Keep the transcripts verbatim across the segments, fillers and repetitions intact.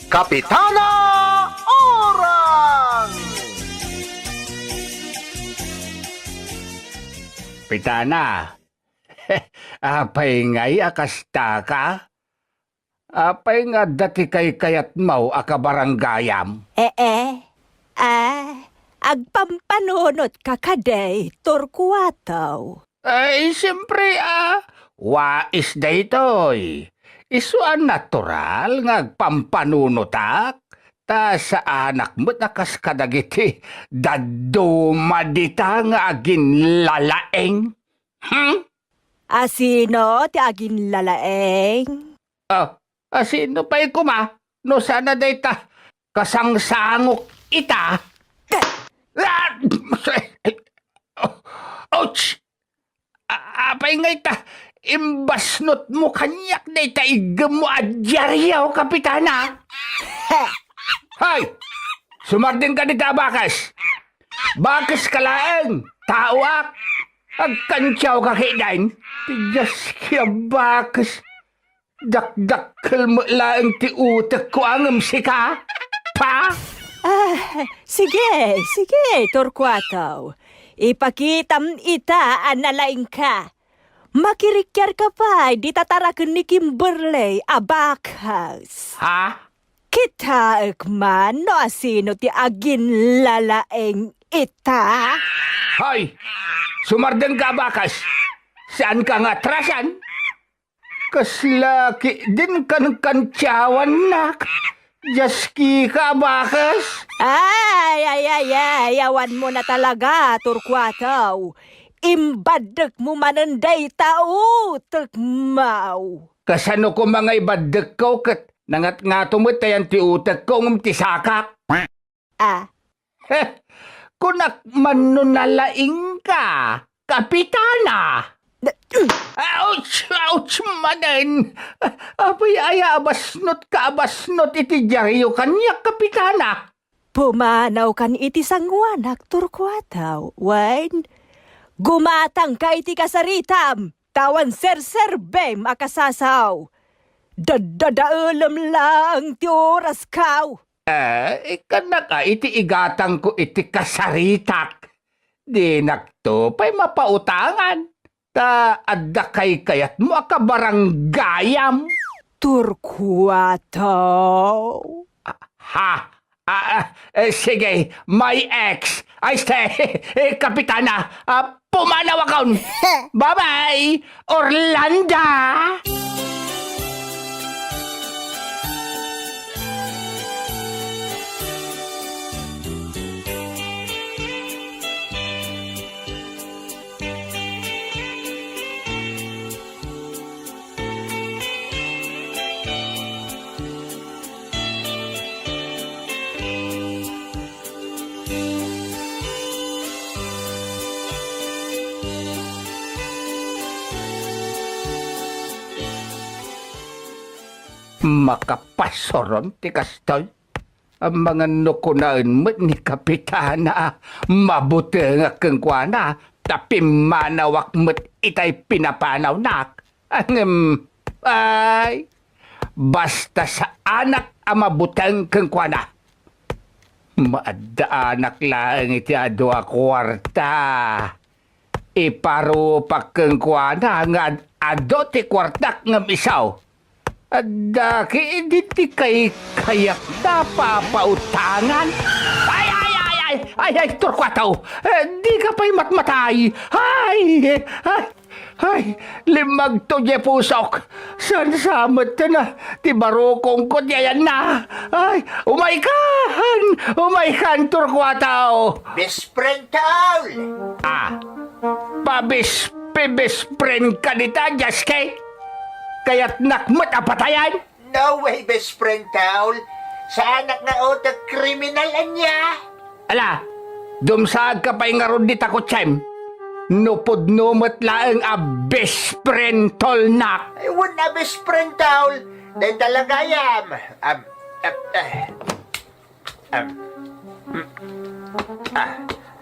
Kapitana Orang! Kapitana, apay ngay a kasta ka? Apay nga adda ti kaykayatmo a kabaranggayam? Ee, a, agpampanunot ka kadi, Torcuato. Ay, siempre, a, wais daytoy. Isu a natural nga agpampanunotak, ta saanak met a kas kadagiti dadduma dita nga aginlalaing. Hmm? A sino ti aginlalaing? Ah, a sino pay koma no saan a dayta kasangsangok ita? Ah! Ouch! A-, apay ngay ta imbasnotmo kaniak dayta iggemmo a diario, Kapitana? Hay! Sumardengka dita a bakes! Bakeska laeng, taoak. Agkantiawka ketdin. Ti Dios, kaya bakes. Dakdakkel met laeng ti utekko a ngem sika. Pa? Ah, sige, sige, Torcuato. Ipakitam ita a nalaingka. Makirikkiarka pay dita taraken ni Kimberley a bakes. Ha? Kitaek man no asino ti aginlalaing ita? Hay! Sumardengka a bakes! Saanka nga atrasan? Kasla ketdin kankantiawannak. Dios, kika a bakes! Ay, ay, ay, ay, awanmo na talaga, Torcuato. Imbaddekmo manen dayta utekmo. Kasano koma nga ibaddekko ket nangatngato met ta yan ti utekko ngem ti sakak? Ah. Heh, kunak man no nalaingka, Kapitana. Ouch! Ouch manen! Apay aya a basnot ka a basnot iti diario kaniak, Kapitana? Pumanawkan iti sangoanak, Torcuato, wen gumatangka iti kasaritam, ta awan serserbim a kasasaw. Daddadaelem laeng ti orasko. Eh, ikkannak a iti igatangko iti kasaritak. Dinakto pay mapautangan. Ta adda kaykayatmo a kabaranggayam. Torcuato. Ah, ha? Ah, ah, eh, sige, my ex. Ay, ste, eh, Kapitana, ah, pumanawakon. Bye-bye, Orlando! Makapasuron ti kastoy. Amangan no kunaen met ni Kapitana a mabutengak kenkuana, ta pimmanawak met itay pinapanawnak. Ngem, ay, basta saanak a mabuteng kenkuana. Maaddaanak laeng iti adu a kuarta. Iparupak kenkuana nga ad-, adu ti kuartak ngem isu. Adda ketdi ti kaykayatna a papautangan. Ay, ay, ay, ay, ay, ay, Torcuato! Eh, dika pay matmatay! Ay, ay, ay, limmagto diay pusok! Saan sa met na ti barukongko ti ayanna? Ay, umaykan! Umaykan, Torcuato! Best friend, tol! Ah, pabis-, pibest friend ka dita, Jaske? Kayatnak met a patayan? No way, best friend, tol. Saanak nga utek kriminal ania. Ala, dumsaagka pay ngarud dita kotsem. No pudno met laeng a best friend, tolnak. Ay, wen a best friend, tol. Dayta la gayam. Am, am, eh. Am, mm, ah,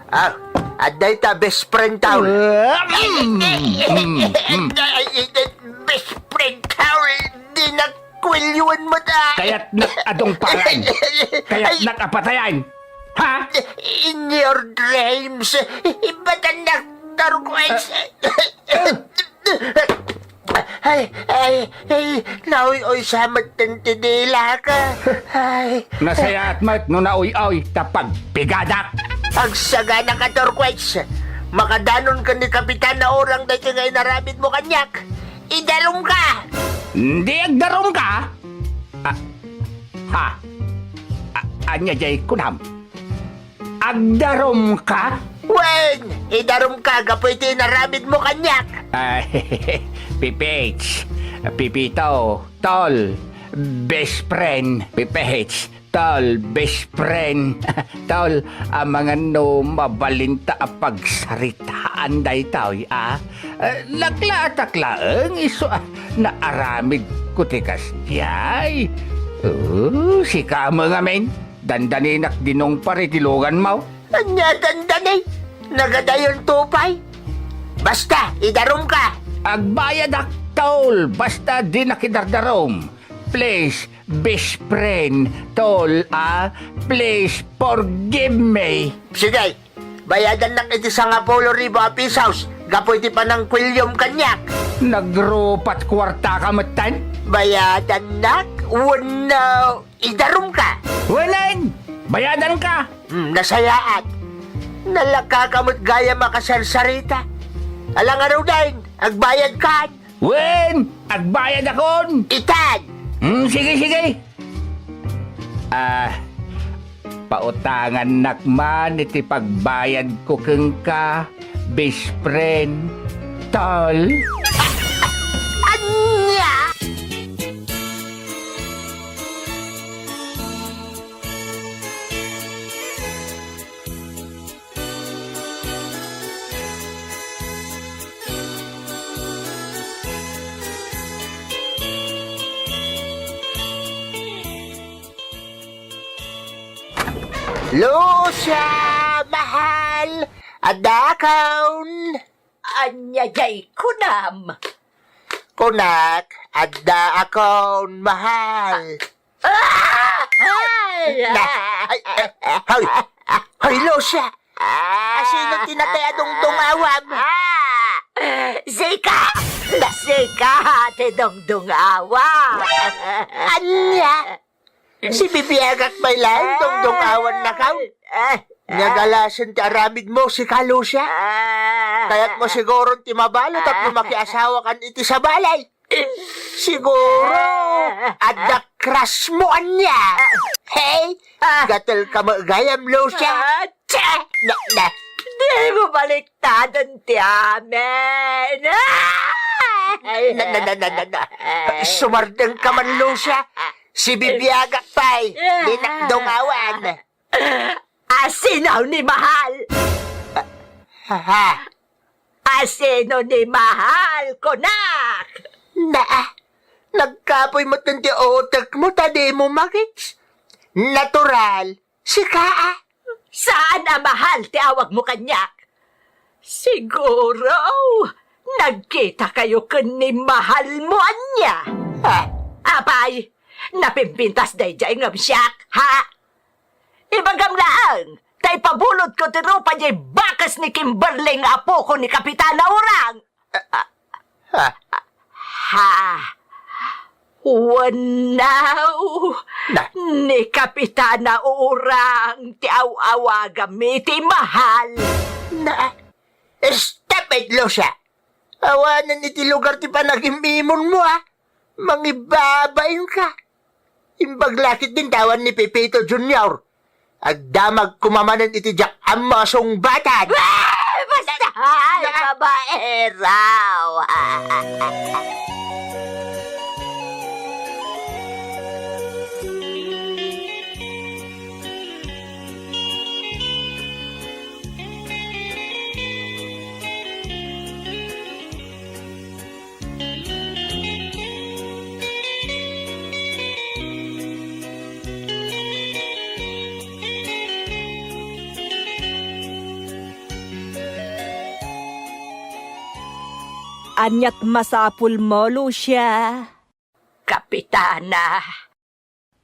ah, adda ita best friend, tol. Ah, mm, mm, mm. Ay, ay, ay, best friend, tol. Dinak kuelyoen met, ah. Kayatnak a dungparan. Kayatnak a patayan. Ha? In your dreams, ibatannak, turquoise. Ay, ay, ay, nauy-uy sa met ti dilak. Ay. Nasayaat met no nauy-uy ta pagpigadak. Agsagana ka, turquoise. Makadanon ken ni Kapitan Orang daytoy nga inaramidmo kaniak. Idarumka! Di agdarumka? Ah, ha? A-, ania jay kunam? Agdarumka? Wen, idarumka gapu iti inaramidmo kaniak. Ah, Pipits, Pipito, Tol, best friend, Pipits, Tol, best friend, Tol, amangan no mabalinta a pagsaritaan daytoy, a? Eh, laklaatak laeng isu a naaramidko ti kasdiay. Oh, sika met ngamin, dandaninak dinungpar iti luganmo. Ania dandani? Nagadayonto pay. Basta, idarumka. Agbayadak, Tol, basta dinak idardarum. Please, best friend, Tol, a? Please, forgive me. Sige, bayadannak iti sangapulo ribu a pisos gapu iti panangkuelyom kaniak. Nagrupat kuartaka metten? Bayadannak? Wenno idarumka? Wen, bayadanka. Hmm, nasayaat. Nalakaka met gayam a kasarsarita. Ala ngaruden, agbayadkan. Wen, agbayadakon. Itan. Hmm, sige, sige. Ah, pautangannak man iti pagbayadko kenka, best friend, Tol. Ania? Lucia, mahal, addakon. Ania jay kunam? Kunak, addakon, mahal. Ah! Ay! Na, ay, ay, ay, hoy, hoy, Lucia! Ah! Asino ti natay a dungdungawam? Ah! Sika! Sika ti dungdungawam! Ania? Sibibiagak pay laeng dungdungawannakon. Nia galasen ti aramidmo, sika, Lucia? Kayatmo siguron ti mabalud tapno makiasawakan iti sabali. Siguro, adda crush mo ania. Hey, gatel ka met gayam, Lucia. Ah, tse! Na, na. Di mo baliktaden ti amin. Ah! Na, na, na, na, na, na. Sumardeng ka man, Lucia. Sibibiagak pay. Dinak dungawan. Asino ni Mahal? Ha? Asino ni Mahal, kunak? Naa, nagkapoy met ti utekmo ta dimo ma-gets. Natural, sika a. Saan a Mahal ti awagmo kaniak? Siguro, nagkitakayo ken ni Mahalmo ania? Ah. Apay, napimpintas daydiay ngem siak, ha? Ibagam laeng, ta ipabulodko ti rupa diay bakes ni Kimberly nga apoko ni Kapitana Orang. Ha? Wenno, na, ni Kapitana Orang ti aw-awagam iti Mahal. Na, stop it, Lucia! Awanen iti lugar ti panagim-imonmo, a? Mangibabain ka. Imbag la ketdin ti awan ni Pepito Junior. Agdamag koma manen iti diak ammo a sungbatan. Ah! Basta! Ay, babaero! Aniat masapulmo, Lucia? Kapitana.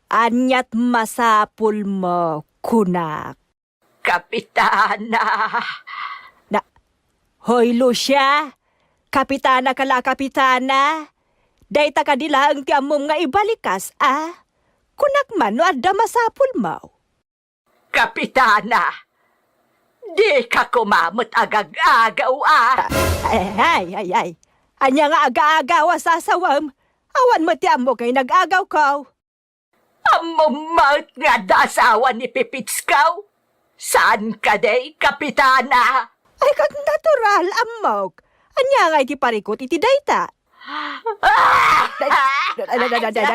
Aniat masapulmo, kunak? Kapitana. Na, hoy, Lucia, kapitana ka la, kapitana? Dayta kadi laeng ti ammom nga ibalikas, a? Kunak man no adda masapulmo. Kapitana, dika koma met agag-agaw, a? Ay, ay, ay, ay. Ania nga aga-agaw a sasawem? Awan met ti ammok nga inag-agawko. Ammom met nga adda asawa ni Pipitsko? Saan kadi, Kapitana? Ay, ket natural, ammok. Ania nga iti parikut iti dayta? Ah! Day,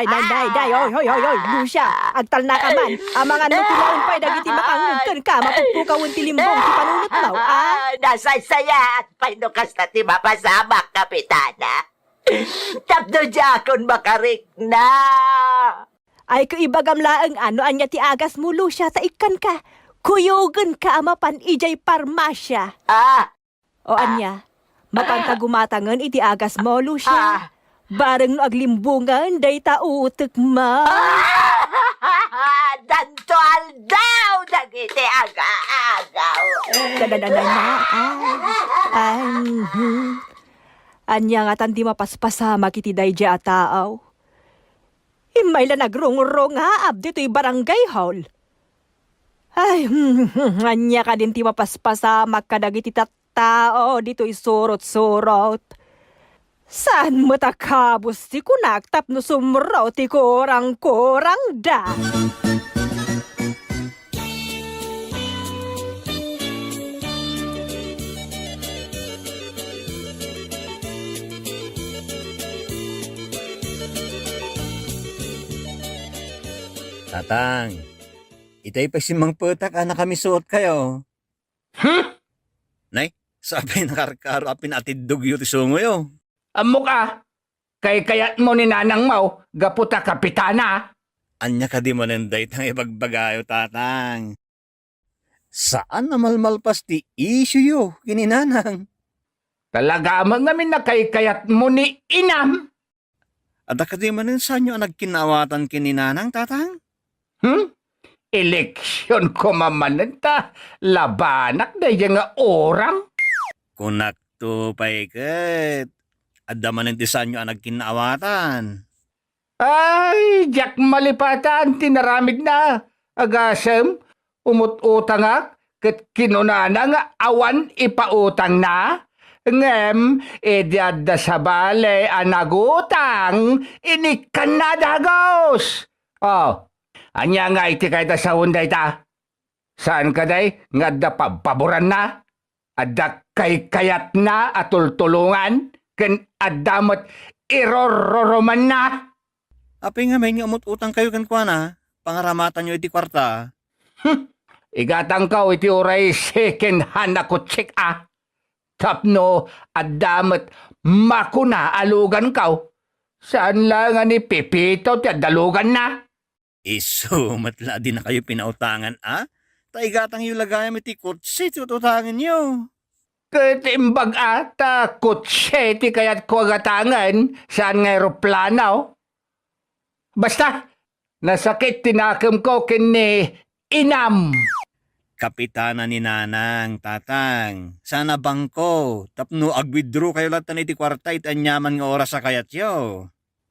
day, day, oy, oy, oy, oy, Lucia, agtalna ka man. Amangan mo ti laeng pay dagiti makangngeg kenka, mapukpukawen ti limbong ti panunotmo, a? Ah, nasaysayaat pay no kasta ti mapasamak, Kapitana. Tapno diakon makarikna. Ay, ket ibagam laeng a no ania ti agasmo, Lucia, ta ikkanka. Kuyogenka a mapan idiay parmasia. Ah! O ania? Mapanka gumatangen iti agasmo, Lucia? Ah! Bareng no aglimbongen dayta utekmo. Ah! Danto aldaw dagiti aga-agaw. Da, da, da, da, da. Ay. Ay, hmm. Ania ngatan ti mapaspasamak iti daydiay a tao? Immay la nagrungrungaab ditoy barangay hall. Ay, ania kadin ti mapaspasamak kadagiti tattao ditoy surot-surot? Saan met a kabus ti kunak tapno sumro ti kurang-kurangda? Tatang, itay pay simmangpetak a nakamisuotkayo. Hmm? Nay, sapay nakarkaro a pinaatiddogyo ti sungoyo. Ammok a, kaykayatmo ni nanangmo gapu ta kapitana. Ania kadi manen dayta nga ibagbagayo, Tatang? Saan a malmalpas ti isyuyo ken ni Nanang. Talaga met ngamin a kaykayatmo ni inam. Adda kadi manen saanyo a nagkinnaawatan ken ni Nanang, Tatang? Hmm? Eleksion koma manen ta labanak daydiay nga orang? Kunakto pay ket, adda manen ti saanyo a nagkinnaawatan. Ay, diak malipatan ti naramidna. Agasem, umut-utangak, ket kinunana nga awan ipautangna. Ngem idi adda sabali a nagutang, inikkanna a dagus. O, ania ngay ti kayat a sawen dayta? Saan kadi nga adda pabpaboranna? Adda kaykayatna a tultulongan ken adda met irurrurumanna. Apay ngamin nga umut-utangkayo kenkuana? Pangaramatanyo iti kuarta. Hmm. Igatangko iti uray second hand a kotsek a. Tapno adda met makuna a luganko. Saan la nga ni Pepito ti adda luganna? Isu met la a dinakayo pinautangan a? Ta igatangyo la gayam iti kotse ti ut-utangenyo. Ket imbag a ta kotse ti kayatko a gatangen, saan nga eroplano. Basta, nasakit ti nakemko ken ni inam. Kapitana ni Nanang, Tatang, saan a bangko, tapno ag-withdraw kayo latta iti kuarta iti aniaman nga oras a kayatyo.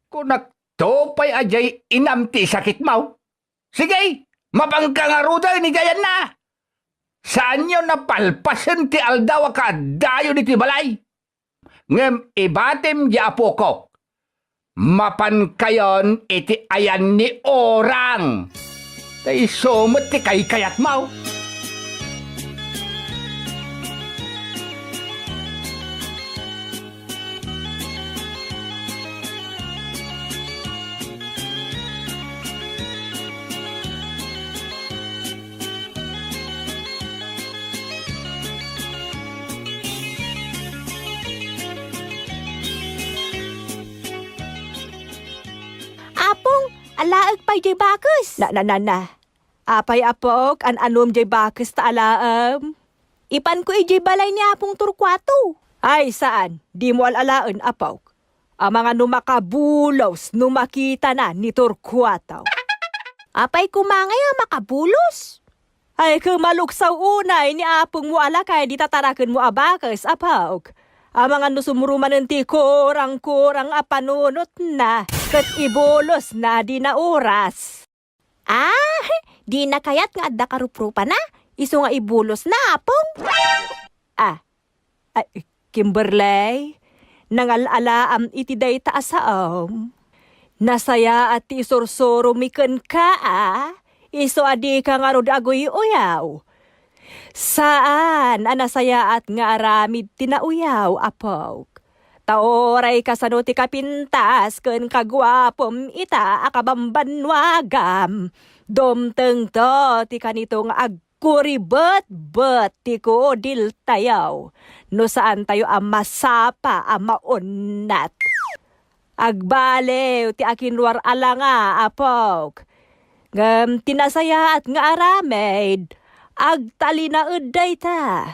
Kunakto pay a diay inam ti sakitmo. Sige, mapanka ngaruden iti ayanna. Saanyo napalpasen ti aldaw a kaaddayon iti balay. Ngem ibatim diay apokok, mapankayon iti ayan ni orang. Ta isu met ti kaykayatmo. Apong, alaek pay diay bakes. Na, na, na, na. Apay, apok, an-anom diay bakes ta alaem? Ipanko idiay balay ni Apong Torcuato. Ay, saan. Dimo al-alaen, apok. Amangan no makabulos no makitana ni Torcuato. Apay koma ngay a makabulos? Ay, kumaluksaw unay ni apongmo a lakay dita tarakenmo a bakes, apok. Amangan no sumrumanen ti kurang-kurang a panunotna, ket ibulosna dina oras. Ah, dina kayat nga adda karuprupana, isu nga ibulosna, apong. Ah, ay, Kimberley, nangal-alaam iti dayta a saom. Nasayaat ti isursuromi kenka, a, isu a dika ngarud aguy-uyaw. Saan a nasayaat nga aramid ti nauyaw, apok. Ta uray kasano ti kapintas ken kaguapom ita a kabambannuagam, dumtengto ti kanito nga agkuribetbet ti kudiltayo no saantayo a masapa a maunnat. Agbaliw ti akinruar a langa, apok. Ngem ti nasayaat nga aramid, agtalinaed dayta.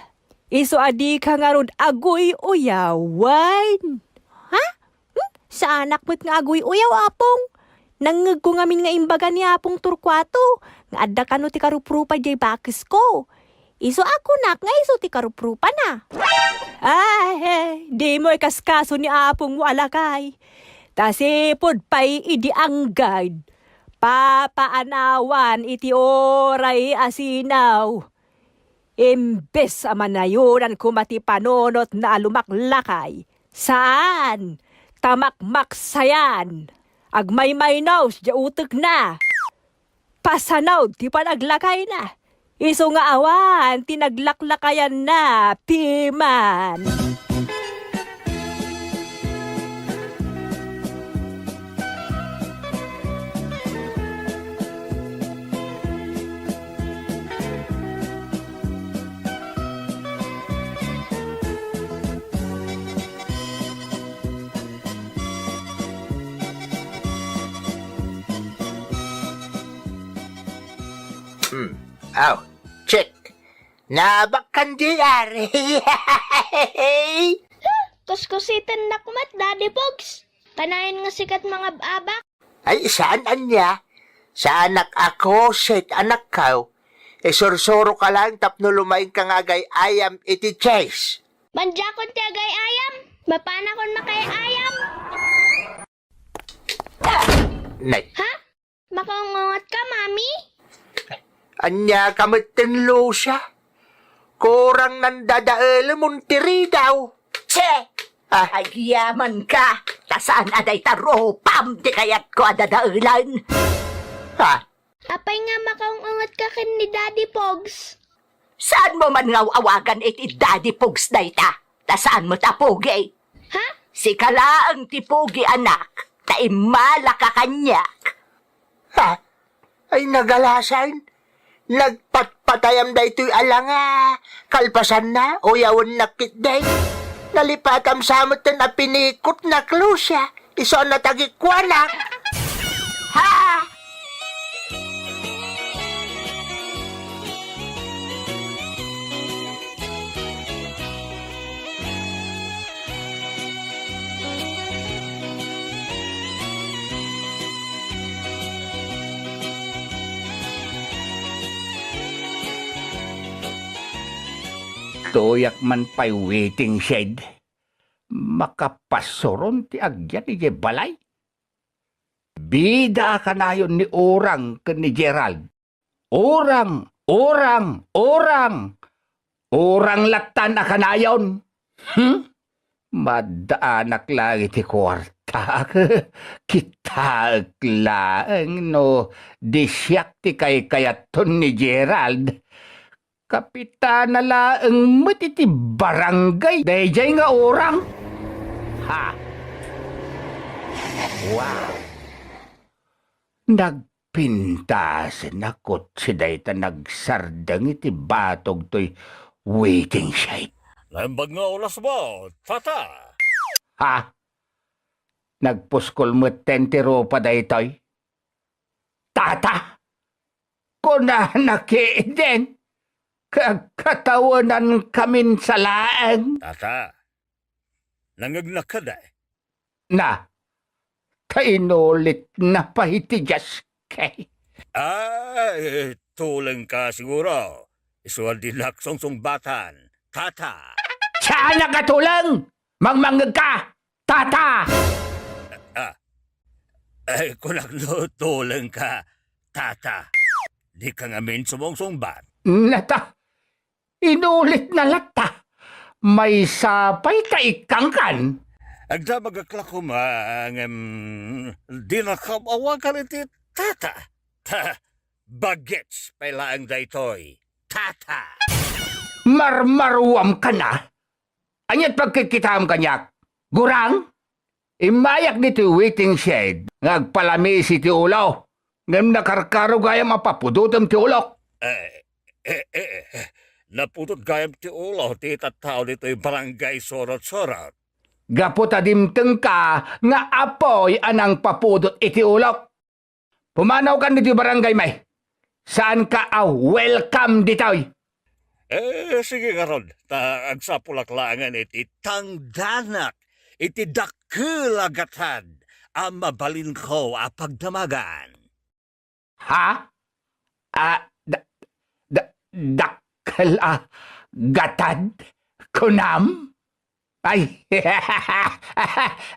Isu a dika ngarud aguy-uyaw, wen? Ha? Hmm? Saanak met nga aguy-uyaw, apong. Nangngegko ngamin nga imbaga ni Apong Torcuato nga adda kano ti karuprupa diay bakesko. Isu a kunak nga isu ti karuprupana. Ay, dimo ikaskaso ni apongmo a lakay. Ta sipud pay idi anggad, papaanawan iti uray a sinaw. Imbes a manayonan koma ti panunotna a lumaklakay, saan, ta makmaksayan. Agmaymaynos diay utekna. Pasanaw ti panaglakayna. Isu nga awan ti naglaklakayanna piman. Hmm. Aw, check. Naabakkan di, are. Kuskusitennak met, Daddy Pogs. Kanayon nga sikat mangab-abak. Ay, saan ania? Saanak a kusit, anakko. Isursuro ka lang tapno lumaing ka nga agay-ayam iti chess. Mandiakon ti agay-ayam. Mapanakon makay-ayam. Nay. Ha? Makaungungot ka, Mami? Ania ka metten, Lucia? Kurang nandadaelemon ti ridaw. Che! Ah. Agyaman ka, ta saan a dayta rupam ti kayatko a dadaelan. Ha? Apay nga makaungungot ka ken ni Daddy Pogs? Saanmo man nga aw-awagan iti Daddy Pogs dayta, ta saan met a pogi. Ha? Sika laeng ti pogi, anak, ta immalaka kaniak. Ha? Ay, nagalasan. Nagpatpatayam daytoy a langa. Kalpasanna, uyawennak ketdi. Nalipatam sa metten a pinikotnak, Lucia. Isu a natagikuanak. Ha? Tuyak man pay waiting shed. Makapasuron ti agyan idiay balay. Bida a kanayon ni Orang ken ni Gerald. Orang, orang, orang! Orang lattan a kanayon! Hmm? Maddaanak laeng iti kuartaak. Kitaek laeng no di siak ti kaykayaton ni Gerald. Kapitana laeng met iti barangay daydiay nga orang. Ha? Wow! Nagpintasen a kotse dayta nagsardeng iti batog toy waiting shed. Naimbag nga oras mo, tata? Ha? Nagpuskol metten ti rupa daytoy? Tata! Kunana ketdin, kagkatawenankamin sa laeng. Tata, nangngegnak kadi? Na, ta inulitna pay ti diaske. Ay, tulengka siguro. Isu a dinak sungsungbatan, tata. Saanak a tuleng! Mangmangngegka, tata! Ah, ay, kunak no tulengka, tata. Dika ngamin sumungsungbat. Nata, inulitna latta. Maysa pay ta ikkangkan. Agdamagak la koma, ngem dinakam awagan iti tata. Ta, bagets pay laeng daytoy, tata. Marmaruamkan a? Ania't pagkitkitaem kaniak? Gurang? Immayak ditoy waiting shed nga agpalamiis iti ulo, ngem nakarkaro gayam a papudotem ti ulok. Eh, eh, eh, eh, napudot gayam ti ulo ti tattao ditoy Barangay Sorot-Sorot. Gapu ta dimtengka nga apuy a nangpapudot iti ulok. Pumanawkan ditoy barangay, may. Saanka a welcome ditoy. Eh, sige ngarud, ta agsapulak laengen iti tangdanak iti dakkel a gatad a mabalinko a pagdamagan. Ha? Ah, da-, da-, dakkel a gatad? Kunam? Ay,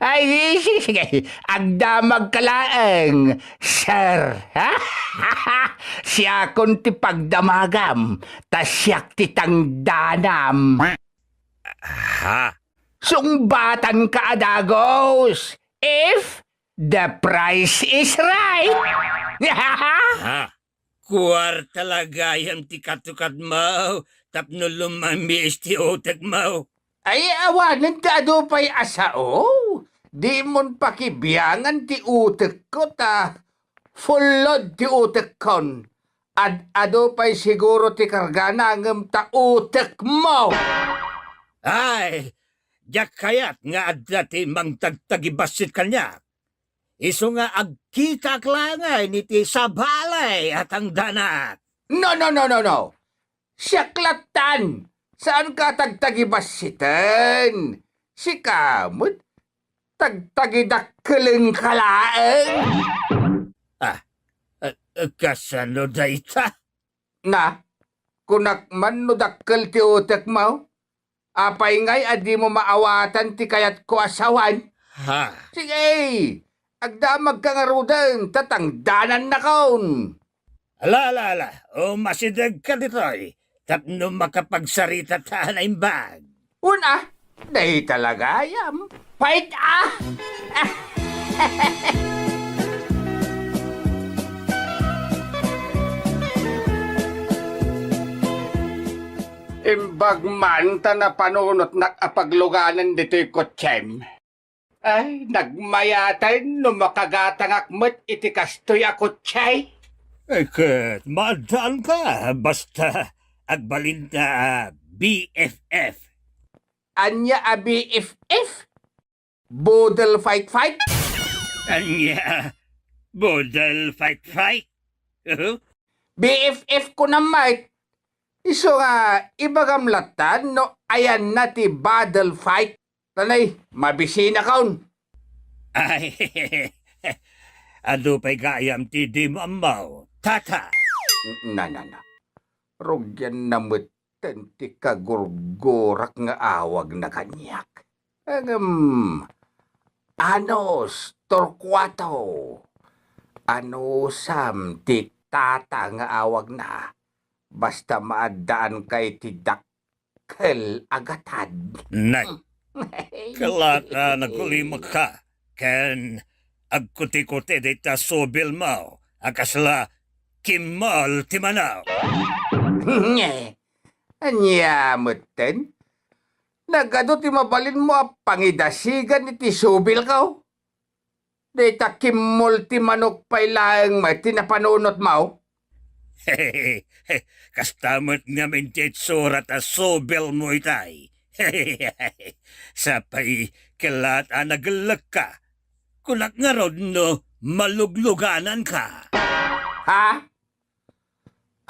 ay, sige, sige. Agdamagka laeng, sir. Siakon ti pagdamagam, ta siak ti tangdanam. Ha? Sungbatanka a dagus, if the price is right. Ha? Kuarta la gayam ti katukadmo tapno lumamiis ti utekmo. Ay, awanen ta adu pay a sao. Dimon pakibiangan ti utekko ta fullod ti utekkon. Ad-adu pay siguro ti kargana ngem ta utekmo. Ay, diak kayat nga adda ti mangtagtagibassit kaniak. Isu nga agkitaak laengen iti sabali a tangdanak. No, no, no, no, no. Siak lattan. Saanka a tagtagibassiten. Sika met, tagtagidakkelenka laeng. Ah, eh, eh, kasano dayta? Na, kunak man no dakkel ti utekmo. Apay ngay a dimo maawatan ti kayatko a sawan? Ha? Sige, agdamagka ngaruden, ta tangdanannakon. Ala, ala, ala, umasidegka ditoy, tapno makapagsarita ta a naimbag. Wen a, dayta la gayam. Pait a! Imbag man ta napanunotnak a pagluganan ditoy kotsem. Ay, nagmayaten no makagatangak met iti kastoy a kotse. Eh, ket maaddaanka, basta agbalinta a B F F. Ania a B F F? Boodle fight fight? Ania? Boodle fight fight? Uhu. B F F ko na, Mike. Isu nga, ibagam latta no ayanna ti boodle fight. Tanay, mabisinakon. Ay, adu pay gayam ti dimo ammo, tata. Na, na, na. Rugianna met ten ti kagurgurak nga awagna kaniak. Ngem, anus, Torcuato, anusam ti tata nga awagna, basta maaddaanka iti dakkel a gatad. Nay, kalaat a nagulimekka ken agkutikuti dayta subilmo a kasla kimmol ti manok. Ania metten? Nagadu ti mabalinmo a pangidasigan iti subilko? Dayta kimmol ti manok pay laeng met ti napanunotmo? Kasta met ngamin ti itsura ta subilmo itay. Sapay kalaat a nagellekka. Kunak ngarud no maluglugananka. Ha?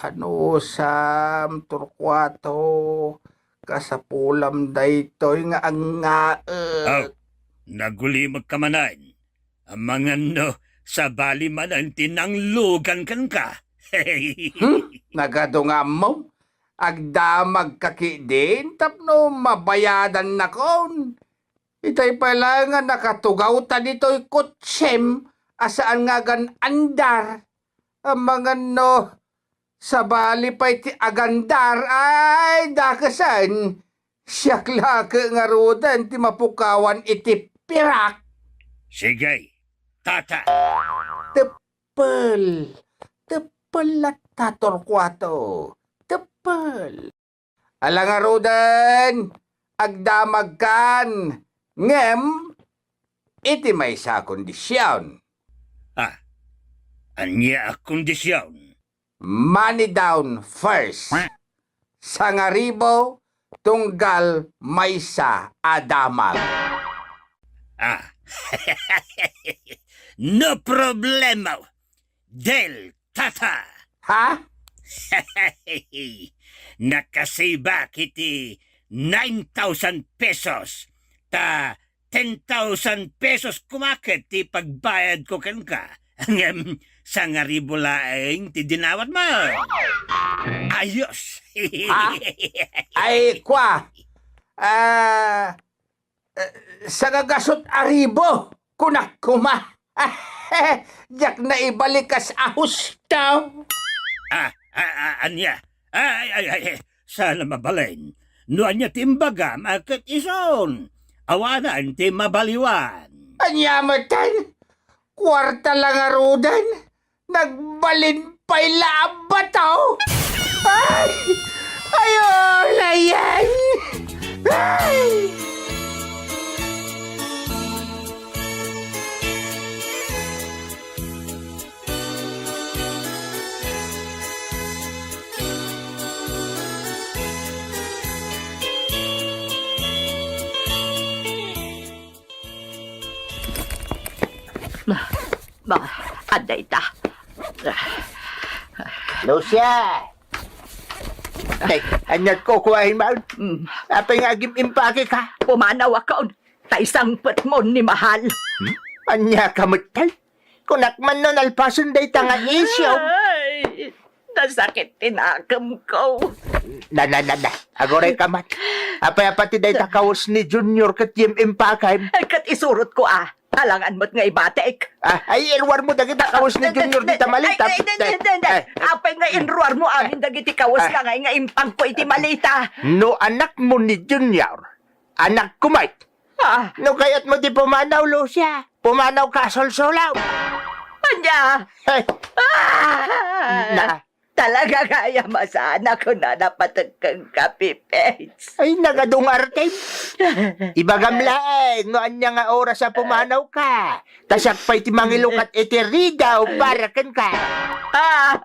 Anusam, Torcuato, kasapulam daytoy nga angngaek. Aw, Nagulimekka manen. Amangan no, sabali manen ti nanglugan kenka. Hmm? Nagadu nga ammom? Agdamagka ketdin tapno mabayadannakon. Itay pay laeng a nakatugawta ditoy kotsem a saan nga agan-andar. Amangan no, sabali pay ti agandar, ay, dakesen. Siak la ket ngaruden ti mapukawan iti pirak. Sige, tata. Teppel. Teppel latta, Torcuato. Teppel. Ala ngaruden, agdamagkan, ngem iti maysa a kondision. Ah, ania a kondision? Money down first. Sangaribo tunggal maysa a damag. Ah. No problema. Del, tata. Ha? Nakasibak iti nine thousand pesos. Ta ten thousand pesos koma ket ti pagbayadko kenka. Ngem, sangaribu laeng ti dinawatmo. Ayos. Ha? Ay, kua. Ah, eh, sangagasut a ribu, kunak koma. Diak naibalik kas a husto. Ah, ah, ah, ania? Ay, ay, ay, ay, saan a mabalin. No ania ti imbagam, a ket isun. Awanan ti mabaliwan. Ania metten? Kuarta la ngaruden? Nagbalin pay la a bato? Ay! Ayo, layan! Ay! Ma, ma, adda ita. Lucia! Ay, ania ti kukuaem man? Mm. Apay nga agim-impake ka? Pumanawakon. Ta isangpetmon ni Mahal. Hmm? Ania ka metten? Kunak man no nalpasen dayta nga isyu. Ay, nasakit ti nakemko. Na, na, na, na. Aguray ka man. Apay a pati dayta kawes ni Junior ket yim-impakem? Ay, ket isurotko a. Alangan met nga ibatek. Ah, ay, iruarmo dagita kawes ni Junior dita maleta. Ay, ay, ay, ay, ay. Ay. Apay nga inruarmo amin dagiti kawes nga, nga impangko iti maleta? No anakmo ni Junior, anakko met. Ah. No kayatmo ti pumanaw, Lucia, pumanawka a solsolaw. Ania? Ay. Ah! Na. Talaga gayam a saan a kunana patekkenka, Pipes. Ay, nagadungartem. Ibagam laeng no ania nga oras a pumanawka. Ta siak pay ti mangilukat iti rigaw para kenka. Ah!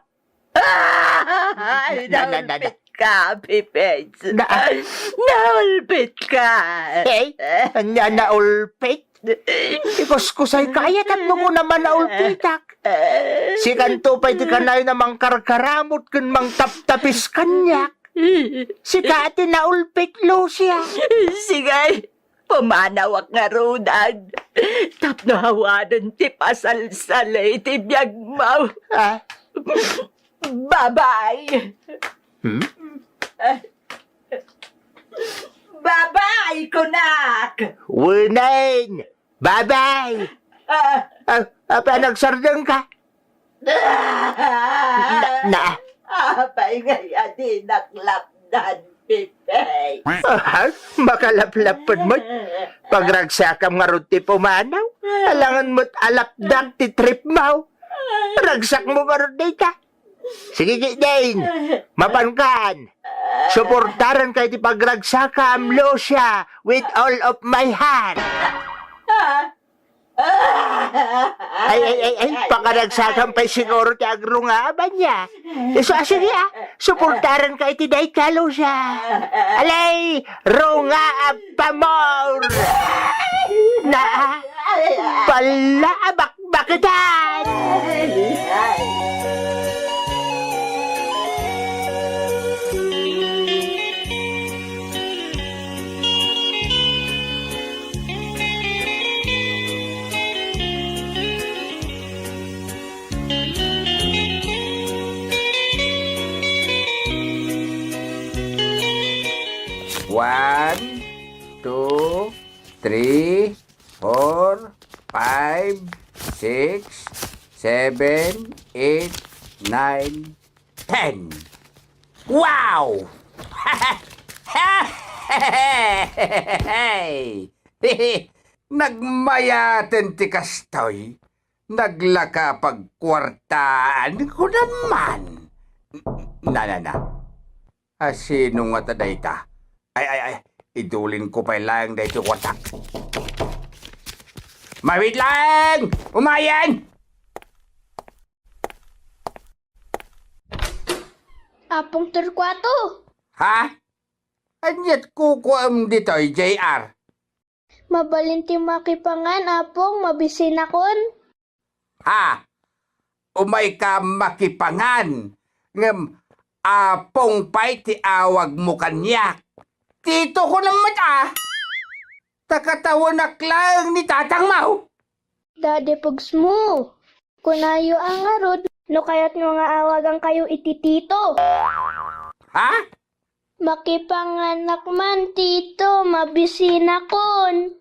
Ay, na, na, na, na. Naulpitka, Pipes. Na, ah. Naulpitka. Eh, ania naulpit? Ikuskusay ka, aya tapno kuna manaulpitak. Sikanto pay ti kanayon a mangkarkaramut ken mangtaptapis kaniak. Sika ti naulpit, Lucia. Sige. Pumanawak ngaruden tapno awanen ti pasalsali iti biagmo. Ah? Babay! Hmm? Babay, kunak! Unen! Babay! Ah. Ah, apay a nagsardengka? Na, na. Apay ngay a dinak lapdan, Pipey? Ah, makalaplapped met. Pagragsakam ngarud ti pumanaw. Alangan met a lapdak ti tripmo. Ragsakmo ngarud dayta. Sige, Dane. Mapankan. Suportaranka iti pagragsakam, Lucia, with all of my heart. Ah, Ay, ay, ay, ay, pakaragsakan pay siguro ti agrungaban niya. Isu a, sige, ah, suportaranka iti dayta, Lucia. Alay, runga a pamor! Na, balla a bakbaketan! One, two, three, four, five, six, seven, eight, nine, ten. Wow! Nagmayaten ti kastoy. Naglaka pagkuartaan ko naman. Na, na, na. A, sino ngata dayta? Ay, ay, ay. Idulin ko pay laeng daytoy kuartak. Mawit laeng! Umayen! Apong Torcuato. Ha? Ania't kukuam ditoy, J R? Mabalin ti makipangan, Apong, mabisinakon. Ha? Umayka makipangan, ngem Apong pay ti awagmo kaniak. Tito ko met a. Ta katawenak laeng ni tatangmo. Daddy Pogs mo. Kunayo a ngarud, no kayatmo nga awagankayo iti tito. Ha? Makipanganak man, tito, mabisinakon.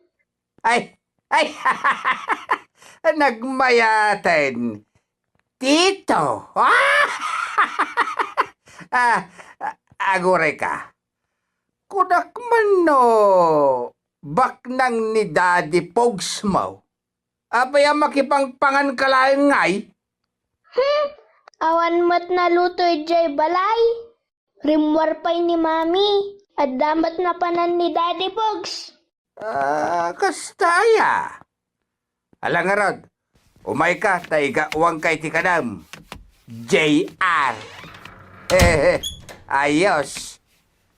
Ay, ay, nagmayaten. Tito. Ah, agurayka. Kunak man no baknang ni Daddy Pogs mo. Apay a makipangpangan ka laeng ngay? Hmm, awan met naluto idiay balay. Rimmuar pay ni Mami. Adda met napanan ni Daddy Pogs. Ah, kasta aya. Ala ngarud, umayka ta igaawangka iti kanam. J R. Ayos.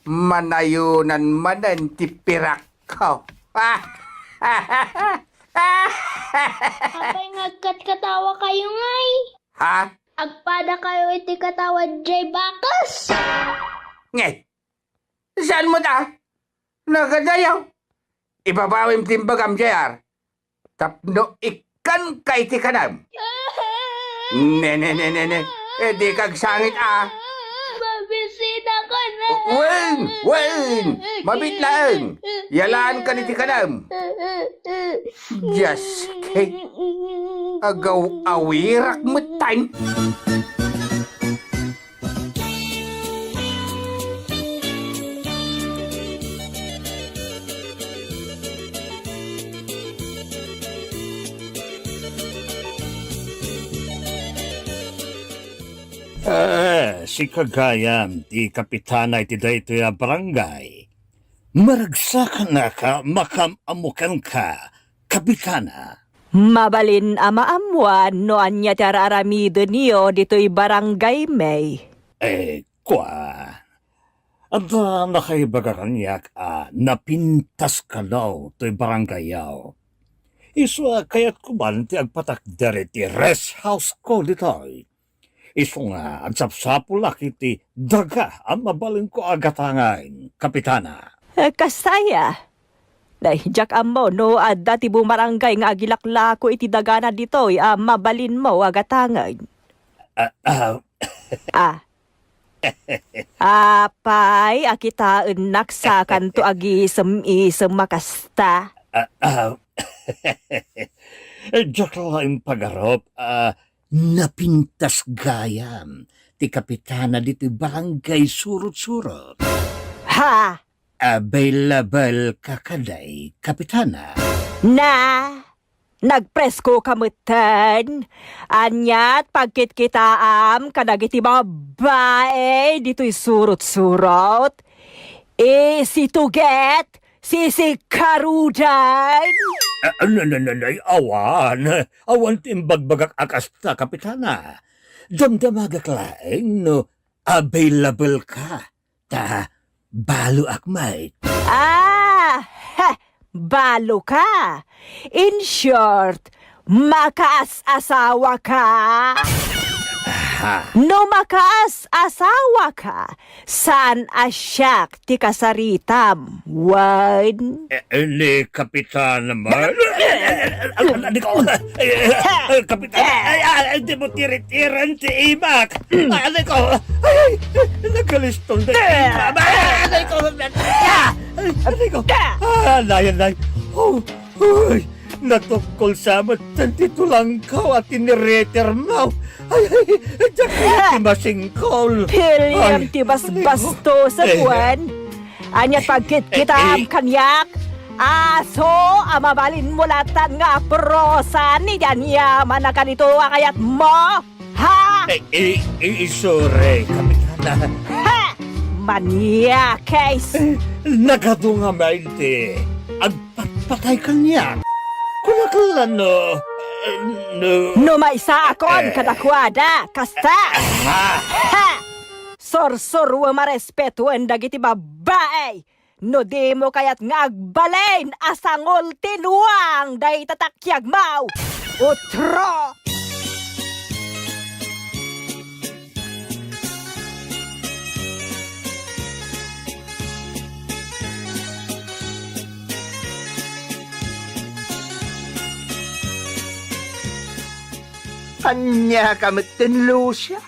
Manayonan manen ti pirakko. Apay nga agkatkatawakayo ngay? Ha? Agpadakayo iti katawa diay bakas? Nge, saan mo ta? Nagadayaw. Ibabawim ti imbagam, J R. Tapno ikkanka iti kanam. Ne, ne, ne, ne, ne. Eh, dika agsangit, a. Mabisinakon. Wen, wen. Mabit laeng. Yalaan ka iti kanam. Just kidding. Agaw-awirak met tan. Eh, sika gayam ti kapitana iti daytoy a barangay. Maragsakannak a makaam-ammo kenka, Kapitana. Mabalin a maammoan no ania ti ar-aramidenyo ditoy barangay mi. Eh, kua. Adda nakaibaga kaniak a napintas kano toy barangayyo. Isu a kayatko man ti agpatakder iti rest house ko ditoy. Isu nga agsapsapulak iti daga a mabalinko a gatangen, Kapitana. Eh, kasta aya? Nay, diak ammo no adda ti bumarangay nga agilaklako iti dagana ditoy a mabalinmo a gatangen. Ah, ah. Ah. Apay a kitaennak sakanto agisem-isem a kasta? Ah, ah. Diak laeng pagarup, ah, napintas gayam ti kapitana ditoy barangay Surot-surot. Ha? Available ka kadi, Kapitana? Na, nagpresko ka metten? Ania't pagkitkitaam kadagiti babai ditoy Surot-surot? Isituget, sisikarudan? Ah, na, na, na, na, awan. Awan ti imbagbagak a kasta, Kapitana. Damdamagak laeng no available ka. Ta, baloak met. Ah, ha, balo ka. In short, makaas-asawa ka. Ha? No makaas-asawa ka, saan a siak ti kasaritam, wen? Eh, eh, ni Kapitan naman. Ano ko? Eh, eh, eh, Kapitan, ay, ay, ay, di mo tiri-tiran ti imak. Ano ko? Ay, ay, nagkaliston na imak. Ano ko? Ah! Aray ko! Ah, nay, nay! Oh, uy! Natukkol sa met ti tulangko a tiniritermo! Ay, ay, diak kaya ti masingkol! Piliam ti basbastos a kuan. Ania pagkitkitam kaniak? Aso a mabalinmo latan nga aprosan iti aniaman a kanito a kayatmo? Ha? Eh, eh, eh, sorry, Kapitana. Ha! Maniakes! Eh, nagadu nga main ti agpatpatay kaniak. Kunak la no, eh, no. No maisakon kadakuada, kasta! Ha? Ha! Sursuruem a respetuen dagiti babbai! No dimo kayat nga agbalin a sangultinuang dayta takiagmo, utro! Ania ka metten, Lucia?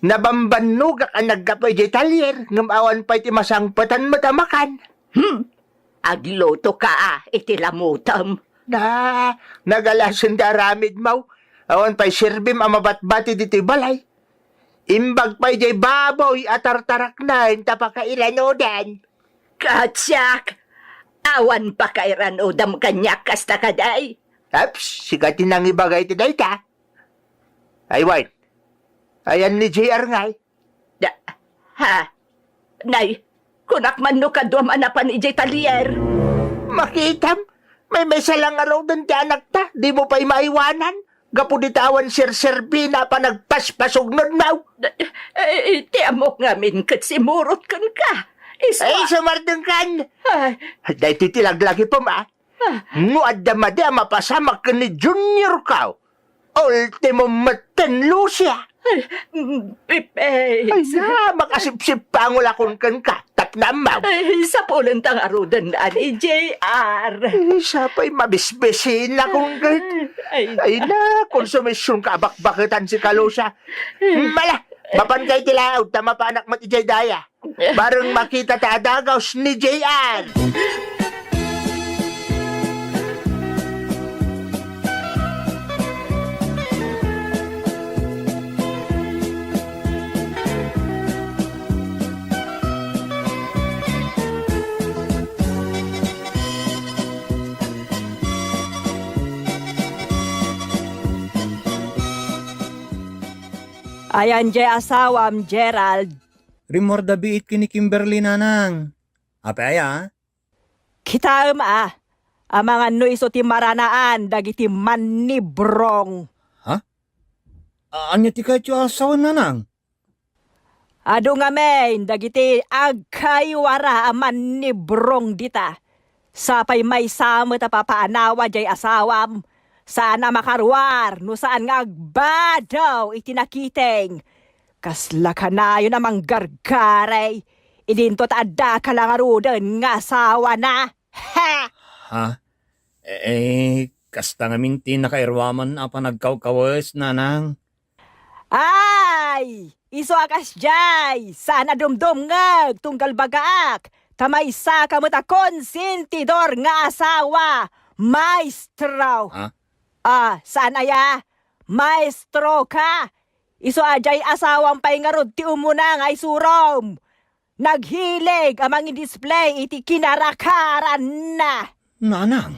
Nabambannogak a naggapu idiay talyer, ngem awan pay ti masangpetan met a makan. Hmm. Agluto ka, ah, iti lamutem. Na, nagalasen ti aramidmo. Awan pay serbim a mabatbati ditoy balay. Imbag pay diay baboy a tartaraknen ta pakairanudan. Katsiak, awan pakairanudam kaniak kasta kadi. Aps, sika ti nangibaga iti dayta. Ay, wen. Ayan ni J R ngay? Da, ha? Nay, kunak man no kaduam a napan idiay talyer. Makitam, maymaysa la ngaruden ti anakta, dimo pay maiwanan, gapu dita awan serserbina a panagpaspasugnodmo. Da, eh, ti ammok ngamin ket simurot kenka. Isu Ay, a- sumardengkan. Ay. Daytoy ti laglagipem, a. Ah. No adda madi a mapasamak ken ni Junior ko, ultimo metten, Lucia. Ay, mm, Pepe. Ay na, makasipsipangol akon kenka, tapno ammo. Ay, sapulenta ngaruden ni J R. Ay, sapay mabisbisinakon ket. Ay. Ay na, konsumision ka a bakbaketan sika, Lucia. Ay. Mala, mapanka iti laud, ta mapanak met idiay daya. Bareng makita ta a dagaws ni J R. Ayan jay asawam, Gerald. Rimmuarda biit ken ni Kimberly, nanang. Apay aya? Kitaem a, amangan no isu ti maranaan dagiti mannibrong. Ha? A-, ania ti kayatyo a sawen, nanang? Adu ngamin dagiti agkaiwara a mannibrong dita. Sapay maysa met a papaanawa jay asawam, saan a makaruar no saan nga agbadaw iti nakiting. Kasla kanayon a manggargaray, idinto ta addaka la ngaruden nga asawana. Ha! Ha? Eh, kasta ngamin ti nakairuaman a panagkawkawes, nanang. Ay! Isu a kasdiay, saan a dumdumngeg tunggal bagaak, ta maysaka met a konsentidor nga asawa, maestro. Ha? Ah, saan aya? Maestroka. Isu a jay asawam pay ngarud ti umuna nga isurom. Naghilig a mangidisplay iti kinarakaranna. Nanang.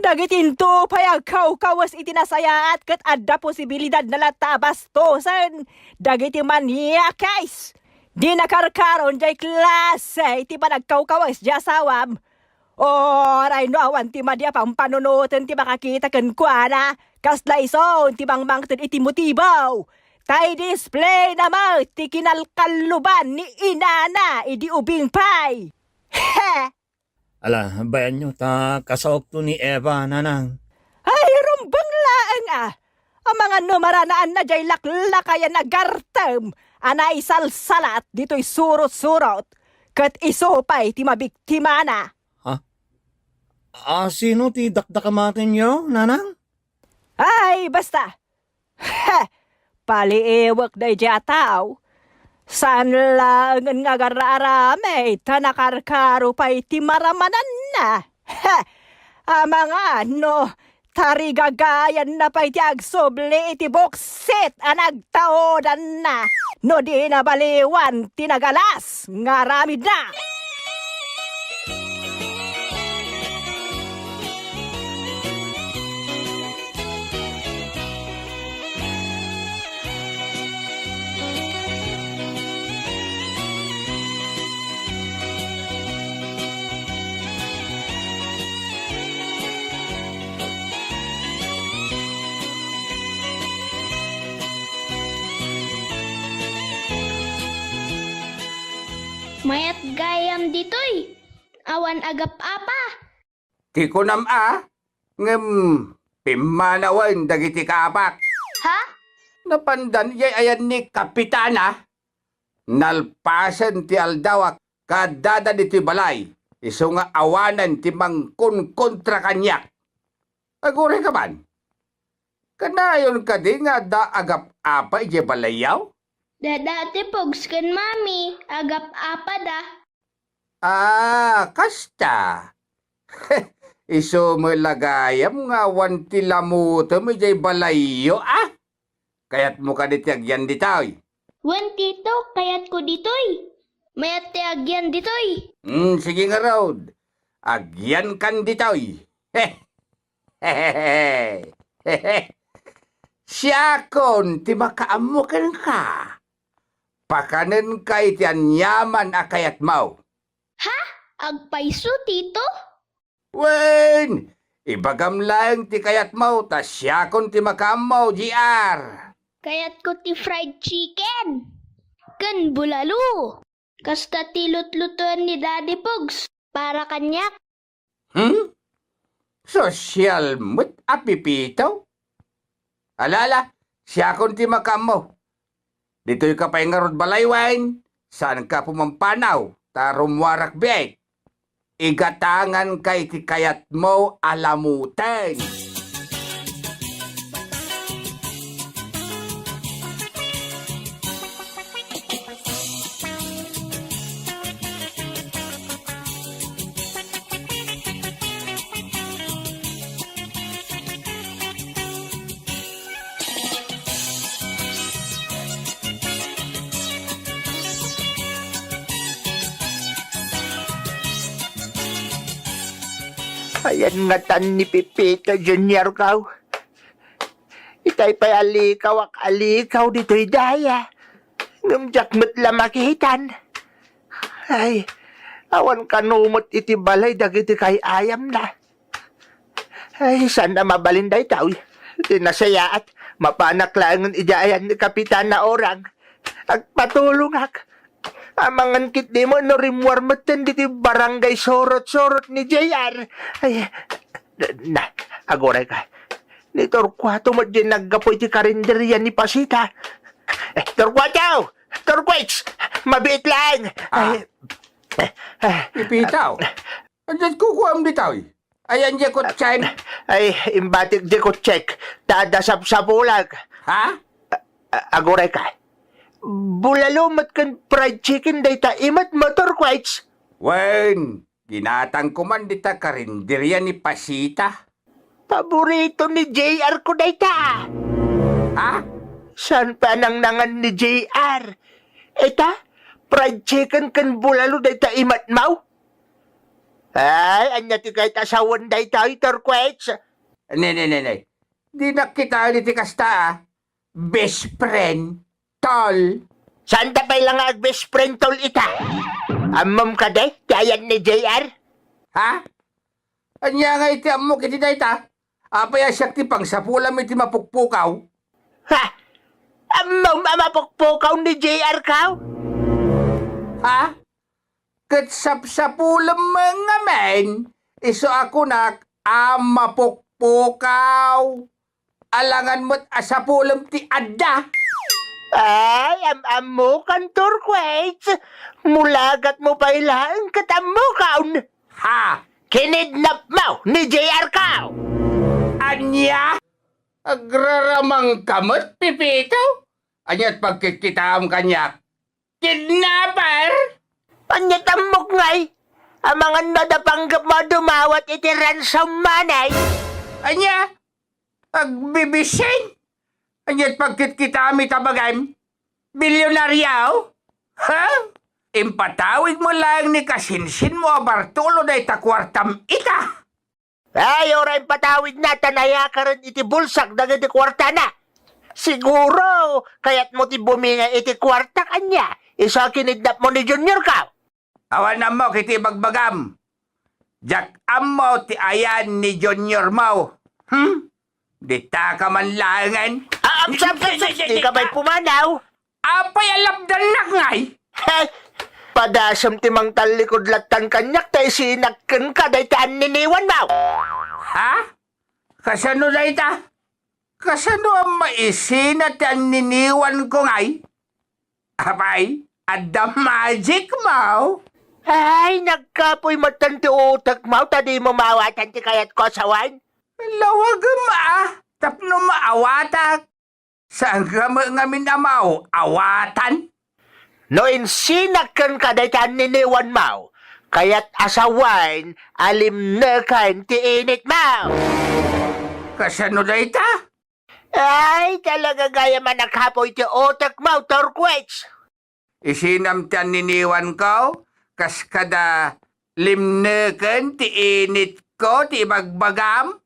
Dagitinto pay agkawkawes iti nasayaat ket adda posibilidadna latta a bastosen dagiti maniakes. Di nakarkaron jay klase iti panagkawkawes jay asawam. Uray no awan ti madi a pampanunoten ti makakita kenkuana, kasla isu ti mangmangted iti motibo. Ta i-displayna met ti kinalkalluban ni inana idi ubing pay. He! Ala, bayanyo ta kasaokto ni Eva, nanang. Ay, rumbeng laeng a! Amangan no maranaanna jay laklakayan a gartem a naisalsalat ditoy surot-surot, ket isu pay ti mabiktimana. Ha? A, sino ti dakdakamatenyo, nanang? Ay, basta! He! Paliiwek daydiay a tao. Saan laengen nga agar-aramid ta nakarkaro pay ti maramananna. Ha! Amangan no tarigagayanna pay ti agsubli iti buksit a nagtaodanna no di nabaliwan ti nagalas nga aramidna. Mayat gayam ditoy. Awan agap-apa. Ti kunam a, ngem pimmanawen dagiti kaapak. Ha? Napandan ijay ayan ni Kapitana. Nalpasen ti aldaw a kaddada ditoy balay, isu nga awanen ti mangkonkontra kaniak. Aguray ka man. Kanayon kadi nga adda agap-apa idiay balayyo? Dada ti Pogs ken Mami, agap-apada. Ah, kasta. Isu met la gayam nga awan ti lamutem idiay balayyo, a? Kayatmo kadi ti agyan ditoy? Wen, Tito, kayatko ditoy. Mayat ti agyan ditoy. Hmm, sige ngarud. Agyankan ditoy. Siakon ti makaammo kenka. Pakanenka iti aniaman a kayatmo. Ha? Agpayso, Tito? Wen, ibagam laeng ti kayatmo, ta siakon ti makaammo, J R. Kayatko ti fried chicken ken bulalo. Kasta ti lutlutoen ni Daddy Pogs para kaniak. Hmm? Sosyal met a Pipito? Ala, ala, siakon ti makaammo. Ditoyka pay ngarud balay wen, saanka pumampanaw, ta rummuarak biit. Igatanganka iti kayatmo a lamutan. Ayan ngatan ni Pipito Junior ko. Itay pay a likawak a likaw ditoy daya. Ngem diak met la makitan. Ay, awan kano met iti balay dagiti kay-ayamna. Ay, saan a mabalin daytoy? Ti nasayaat, mapanak laengen idiay ayan ni Kapitana Orang. Agpatulongak. Amangan ketdin no rimmuar metten ditoy barangay surot-surot ni J R. Ay, na, aguray ka. Ni Torcuato met diay naggapu iti karinderia ni Pasita. Eh, Torcuato! Torquich! Mabiit laeng! Ah. Ay, eh, eh, Ipitaw. Ania ti kukuam ditoy? Ayan diay kotsem? Ay, imbatik diay kotsek. Ta adda sapsapulak. Ha? A-, aguray ka. Bulalo met ken fried chicken dayta imet mo, Torquich. Wen, ginatangko man dita karinderia ni Pasita. Paborito ni J R ko dayta. Ha? Saan pay a nangnangan ni J R? Ita, fried chicken ken bulalo dayta imet mo? Ay, ania ti kayat a sawen daytoy, Torquich? Ne, ne, ne, ne. Dinak kitaen iti kasta, a. Best friend, tol. Saanta pay la nga ag-best friend, tol, ita? Ammom kadi ti ayan ni J R? Ha? Ania nga iti ammok iti dayta? Apay a siak ti pangsapulam iti mapukpukaw? Ha? Ammom a mapukpukaw ni J R ko? Ha? Ket sapsapulem ngamin, isu a kunak a mapukpukaw. Alangan met a sapulem ti adda. Ay, am-ammokan, Torquich. Mulagatmo pay laeng ket ammokan. Ha? Kinidnapmo ni J R ko. Ania? Agraramangka met, Pipito? Ania ti pagkitkitaam kaniak? Kidnapper? Ania ti ammok ngay? Amangan no adda panggepmo a dumawat iti ransom money? Ania? Agbibisin? Ania ti pagkitkitaem ita, bagim? Bilyonaryo? Ha? Impatawidmo laeng ni kasinsinmo a Bartolo dayta kuartam ita. Ay, uray impatawidna ta nayakaren iti bulsak dagiti kuartana. Siguro, kayatmo ti bumingay iti kuartak, ania? Isu a kinidnapmo ni Juniorko. Awan ammok iti ibagbagam. Diak ammo ti ayan ni Juniormo. Hmm? Ditaka man laengen. Ah, apsapsapsap, dika pay pumanaw. Apay a lapdannak ngay? Hey, padasem ti mangtallikud lattan kaniak ta isinak kenka dayta anniniwanmo. Ha? Kasano dayta? Kasano a maisina ti anniniwanko ngay? Apay, adda magic mo? Ay, nagkapoy met ti utekmo ta dimo maawatan ti kayatko a sawen. Lawagem a, tapno maawatak. Saanka met ngamin a maaw-awatan? No insinak kenka dayta anniniwanmo, kayat a sawen a limneken ti initmo. Kasano dayta? Ay, talaga gayam a nakapoy ti utekmo, Turquets. Isinam ti anniniwanko, kas kada limneken ti initko ti ibagbagam?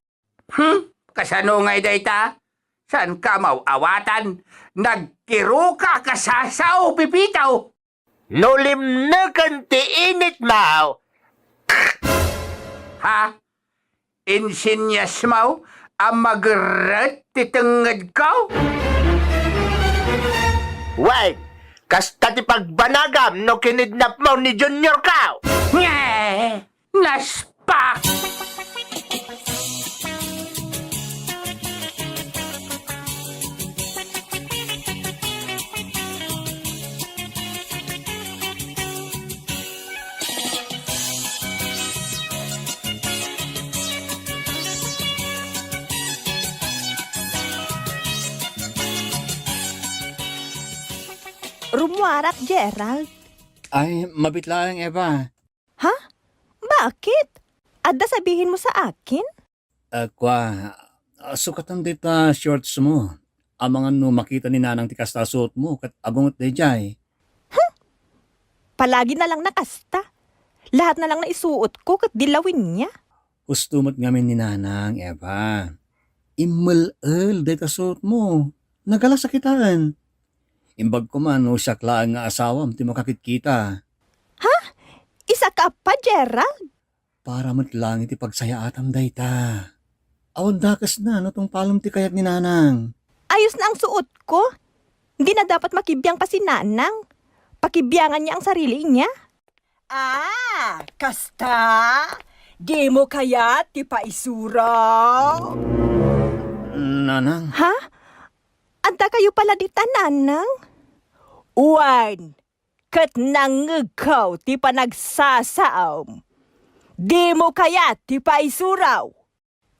Hmm, kasano ngay dayta? Saanka a maaw-awatan? Nagkiruka a kasasao, Pepito! No limneken ti initmo, ha? Insinyasmo a magerret ti tengngedko? Wen, kasta ti pagbanagam no kinidnapmo ni Juniorko? Nge! Naspak! Rummuarak, Gerald. Ay, mabiit laeng, Eva. Ha? Bakit? Adda sabihinmo sa akin? Ah, kua, ah, sukatan dayta shorts mo. Amangan no makita ni Nanang ti kasta a suotmo, ket agunget daydiay. Hmm! Palagi na lang na kasta. Lahat na lang na isuotko ket di lawinna. Husto met ngamin ni Nanang, Eva. Immel-el dayta suotmo. Nagalas a kitaen. Imbag koma no siak laeng nga asawam ti makakitkita. Ha? Isu ka appa, Gerald? Para met laeng iti pagsayaatam dayta. Awan dakesna no tungpalem ti kayat ni Nanang. Ayos na ang suotko. Di na dapat makibiang pa si Nanang. Pakibiangan niya ang sarili niya. Ah, kasta? Dimo kayat ti paisura? Nanang. Ha? Adda kayo pala dita, Nanang? Wen, ket nangngegko ti panagsasaom. Dimo kayat ti paisuraw?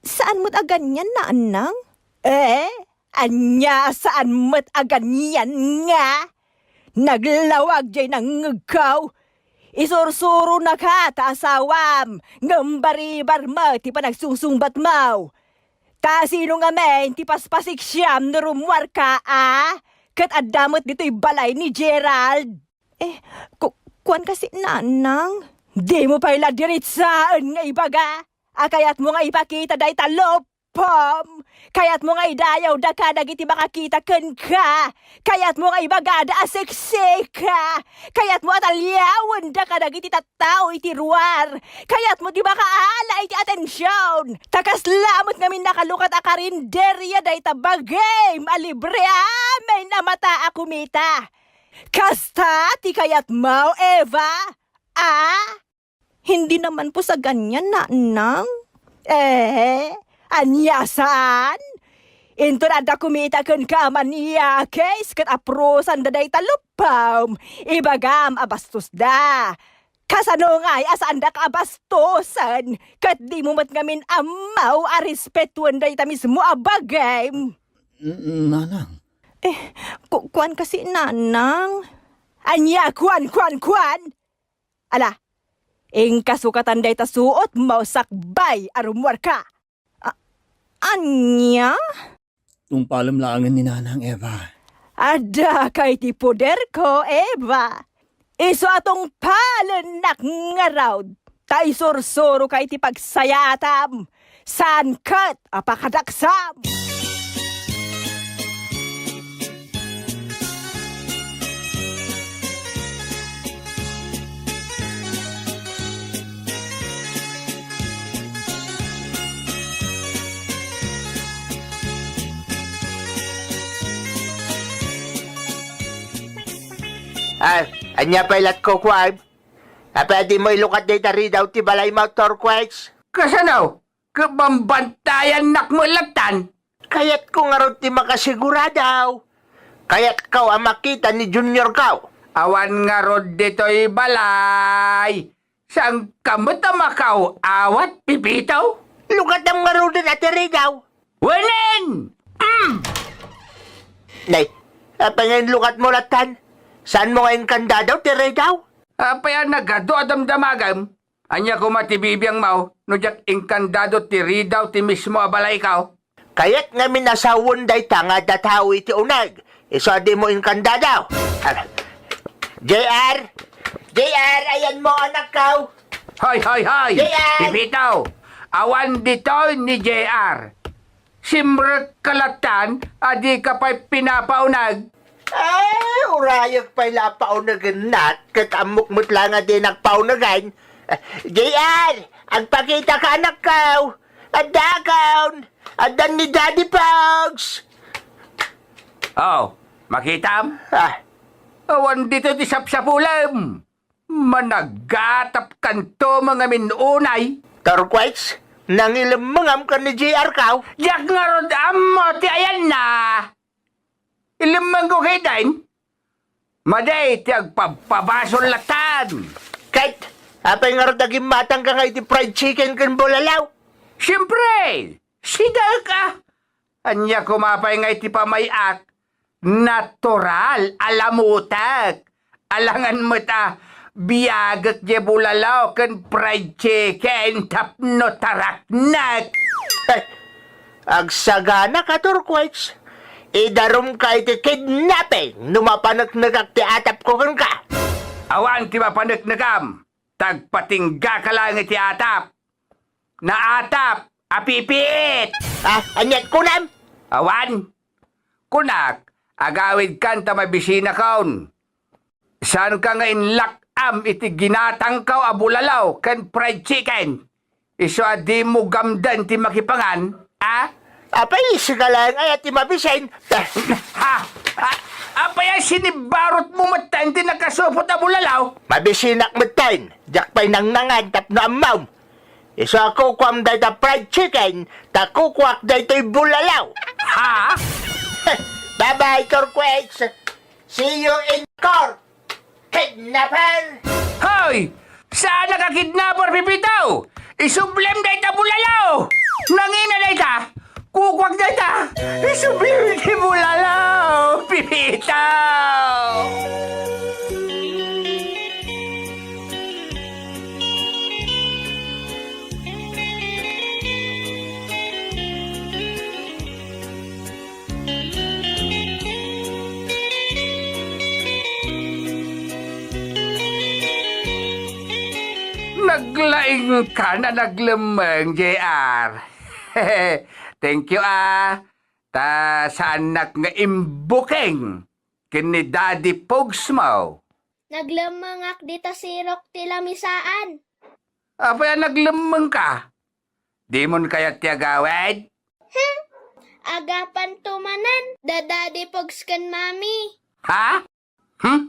Saan met a ganian, Nanang? Eh, ania a saan met a ganian nga? Naglawag jay nangngegko. Isursuronaka ta asawam, ngem baribar met ti panagsungsungbatmo. Ta sino ngamin ti paspasiksiam no rummuarka a? Ket adda met ditoy balay ni Gerald. Eh, ku-, kuan kasi, Nanang? Dimo pay la diritsaen nga ibaga a kayatmo nga ipakita dayta lupom. Kayatmo nga idayawda kadagiti makakita kenka. Kayatmo nga ibagada a seksi ka. Kayatmo a taliawenda kadagiti tattao iti ruar. Kayatmo ti makaala iti atension. Ta kasla met ngamin nakalukat a karinderia dayta bagim a libre amin a mata a kumita. Kasta ti kayatmo, Eva? A? Hindi naman po sa ganyan, Nanang. Eh, ania saan? Inton adda kumita kenka a maniakes ket aprosanda dayta lupom, ibagam a bastos da. Kasano ngay a saandak a bastosen ket dimo met ngamin ammo a respetuen dayta mismo a bagim? N-, Nanang. Eh, ku-, kuan kasi, Nanang. Ania, kuan, kuan, kuan? Ala, inka sukatan dayta suotmo sakbay a rummuarka. A-, ania? Tungpalem laengen ni Nanang, Eva. Addaka iti poderko, Eva. Isu a tungpalennak ngarud, ta isursuroka iti pagsayaatam, saan ket a pakadaksam. Ay, ania pay lat kukuam? Apay a dimo ilukat dayta ridaw ti balaymo, Turquets? Kasano? Ket bambantayannak met lattan. Kayatko ngarud ti makasigurado. Kayatko a makita ni Juniorko. Awan ngarud ditoy balay. Saanka met a makaw-awat, Pipito? Lukatam ngaruden a ti ridaw. Wenen! Mm! Nay, apay nga inlukatmo lattan? Saanmo nga inkandado ti ridaw? Apay a nagadu a damdamagem? Ania koma ti bibiangmo no diak inkandado ti ridaw ti mismo a balayko? Kayat ngamin a sawen dayta nga adda tao iti uneg, isu a dimo inkandado. Ah, J R! J R, ayanmo, anakko! Hoy, hoy, hoy! J R! Pipito, awan ditoy ni J R. Simrekka lattan a dika pay pinapauneg. Ay, urayek pay la a paunegennak, ket ammok met laeng a dinak paunegen. Eh, J R, agpakitaka, anakko. Addakon. Addan ni Daddy Pogs. Oh, makitam? Ah. Awan ditoy ti sapsapulem. Managatapkanto ngamin unay. Turquets, nangilemmengam ken ni J R ko. Diak ngarud ammo ti ayanna. Ilemmengko ketdin. Madi ti agpabpabasol lattan. Ket, apay ngarud a gimmatangka nga iti fried chicken ken bulalaw? Siempre, sidaek a. Ania koma pay nga iti pamay-ak, natural a lamutek. Alangan met a biagek diay bulalaw ken fried chicken tapno taraknek. Eh, agsaganaka, Turquets. Idarumka iti kidnapping no mapaneknekak ti atapko kenka. Awan ti mapaneknekam, ta agpatinggaka laeng iti atap. Naatap a pipiit! Ah, aniat kunam? Awan. Kunak, agawidkan ta mabisinakon. Saanka nga inlak-am iti ginatangko a bulalaw ken fried chicken? Isu a dimo gamden ti makipangan, a? Apay, sika laeng aya ti mabisin? Ha? A-, apay a sinibarutmo metten ti nakasupot a bulalaw? Mabisinak metten. Diak pay nangnangan tapno ammom. Isu a kukuam dayta fried chicken, ta kukuak daytoy bulalaw. Ha? Bye-bye, Turquets. See you in court, kidnapper! Hoy! Saanak a kidnapper, Pipito! Isublem dayta bulalaw! Nangina dayta! Kukuak dayta! Isublem ti bulalaw, Pipito! Naglaingkan a naglemmeng, J R. Thank you, a. Ta saannak nga imbukeng ken ni Daddy Pogs mo. Naglemmengak dita sirok ti lamisaan. Apay a naglemmengka? Dimon kayat ti agawid? Hmm. Agapanto manen da Daddy Pogs ken Mami. Ha? Hmm?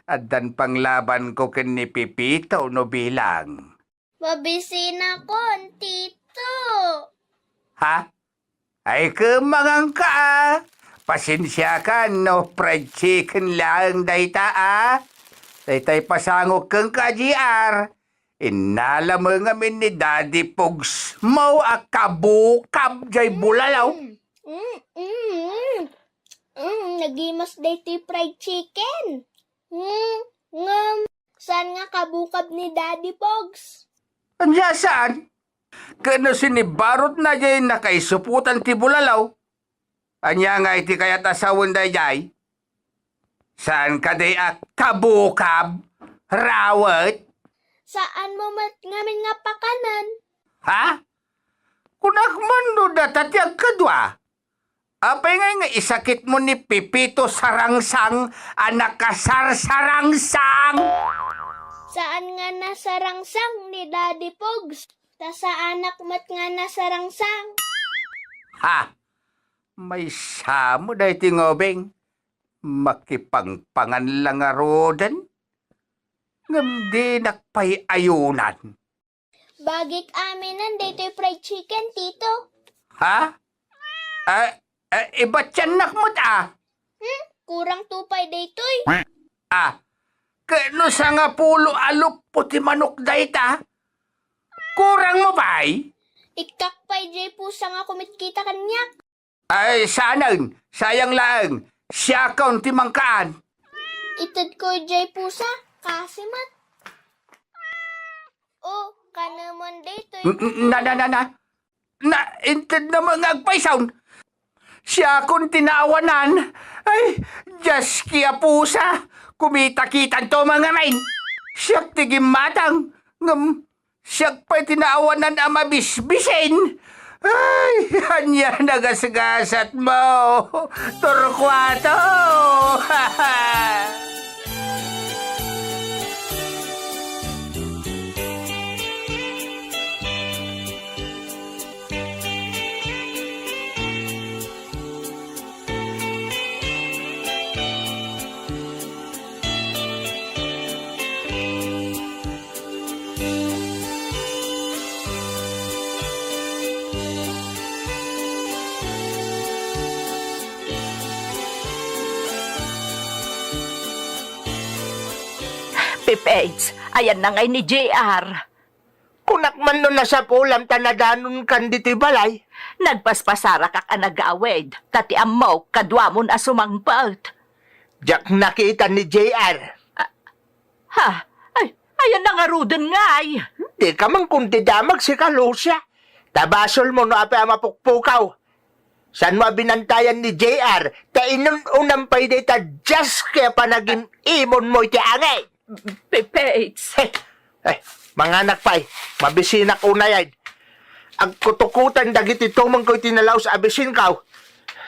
Addan panglabanko ken ni Pipito no bilang. Mabisinakon, Tito. Ha? Ay, kemmanganka, a. Pasensiakan no fried chicken laeng dayta, a. Daytay pasangok kenka, J R. Innala met ngamin ni Daddy Pogs mo a kabukab jay bulalaw. Mm, mm, mm. Mm, nagimas daytoy fried chicken. Hmm, ngem, saan nga kabukab ni Daddy Pogs? Ania saan? Ken no sinibarotna jay nakaisuputan ti bulalaw, ania nga iti kayat a sawen dayjay? Saan kadi a kabukab, rawet? Saan mo met ngamin nga pakanen? Ha? Kunak man no data ti agkadua. Apay ngay nga isakit mo ni Pepito Sarangsang a nakasarsarangsang? Saan nga nasarangsang ni Daddy Pogs? Ta saanak met nga nasarangsang. Ha? Maysa met daytoy nga ubing. Makipangpangan la ngaruden. Ngem dinak pay ayunan. Bagik aminen daytoy fried chicken, Tito. Ha? Ah, ah, ibatiannak met, a. Hmm? Kurang to pay daytoy. Ah, ket no sangapulo a luppo ti manok dayta? Kurang mo pay? Ikkak pay jay pusa nga kumitkita kaniak. Ay, saanen. Sayang laeng. Siakon ti mangkaan. Itedko jay pusa, kasi met. O, kanemon daytoy. N-, n-, na, na, na, na. Na, intedna met nga agpaysaw. Siakon ti naawanan. Ay, Dios ki a pusa. Kumita-kitanto met ngamin. Siak ti gimmatang. Ngem, siak pay ti naawanan a mabisbisin. Ay, ania nagasgasat mo, Torquato? Pipits, ayanna ngay ni J R. Kunak man no nasapulam ta nadanonkan ditoy balay. Nagpaspasarakak a nagawid, ta ti ammok, kaduamon a sumangpet. Diak nakita ni J R. Ah, ha? Ay, ayanna ngaruden ngay? Dika man kunti damag sika, Lucia. Ta basolmo no apay a mapukpukaw. Saanmo a binantayan ni J R, ta inun-unam pay dayta Dios ki a panagim-imonmo iti angin. Pipits. Hey, hey, manganak pay, mabisinak unay. Agkutukotan dagiti tumengko iti nalaus a bisinko.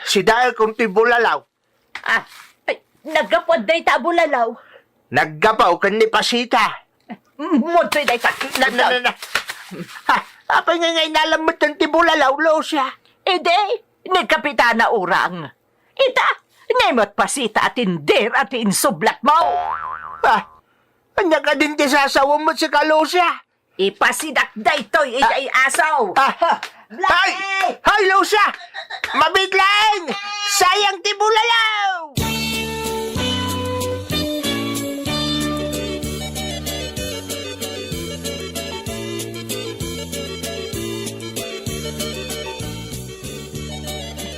Sidaekon ti bulalaw. Ah, ay, naggapuan dayta a bulalaw. Naggapu ken ni Pasita. Mudtoy dayta. Na, na, na, na. Ha, apay ngay nga inalam met ti bulalaw, Lucia? Idi, ni Kapitana Urang. Ita, ni met Pasita a tindir a ti insublatmo. Ah, ania kadin ti sasawem met sika, Lucia? Ipasidak daytoy, ah, idiay aso. Ah. Ha, Blackie! Hay! Hay, Lucia! Mabiit laeng! Sayang ti bulalaw!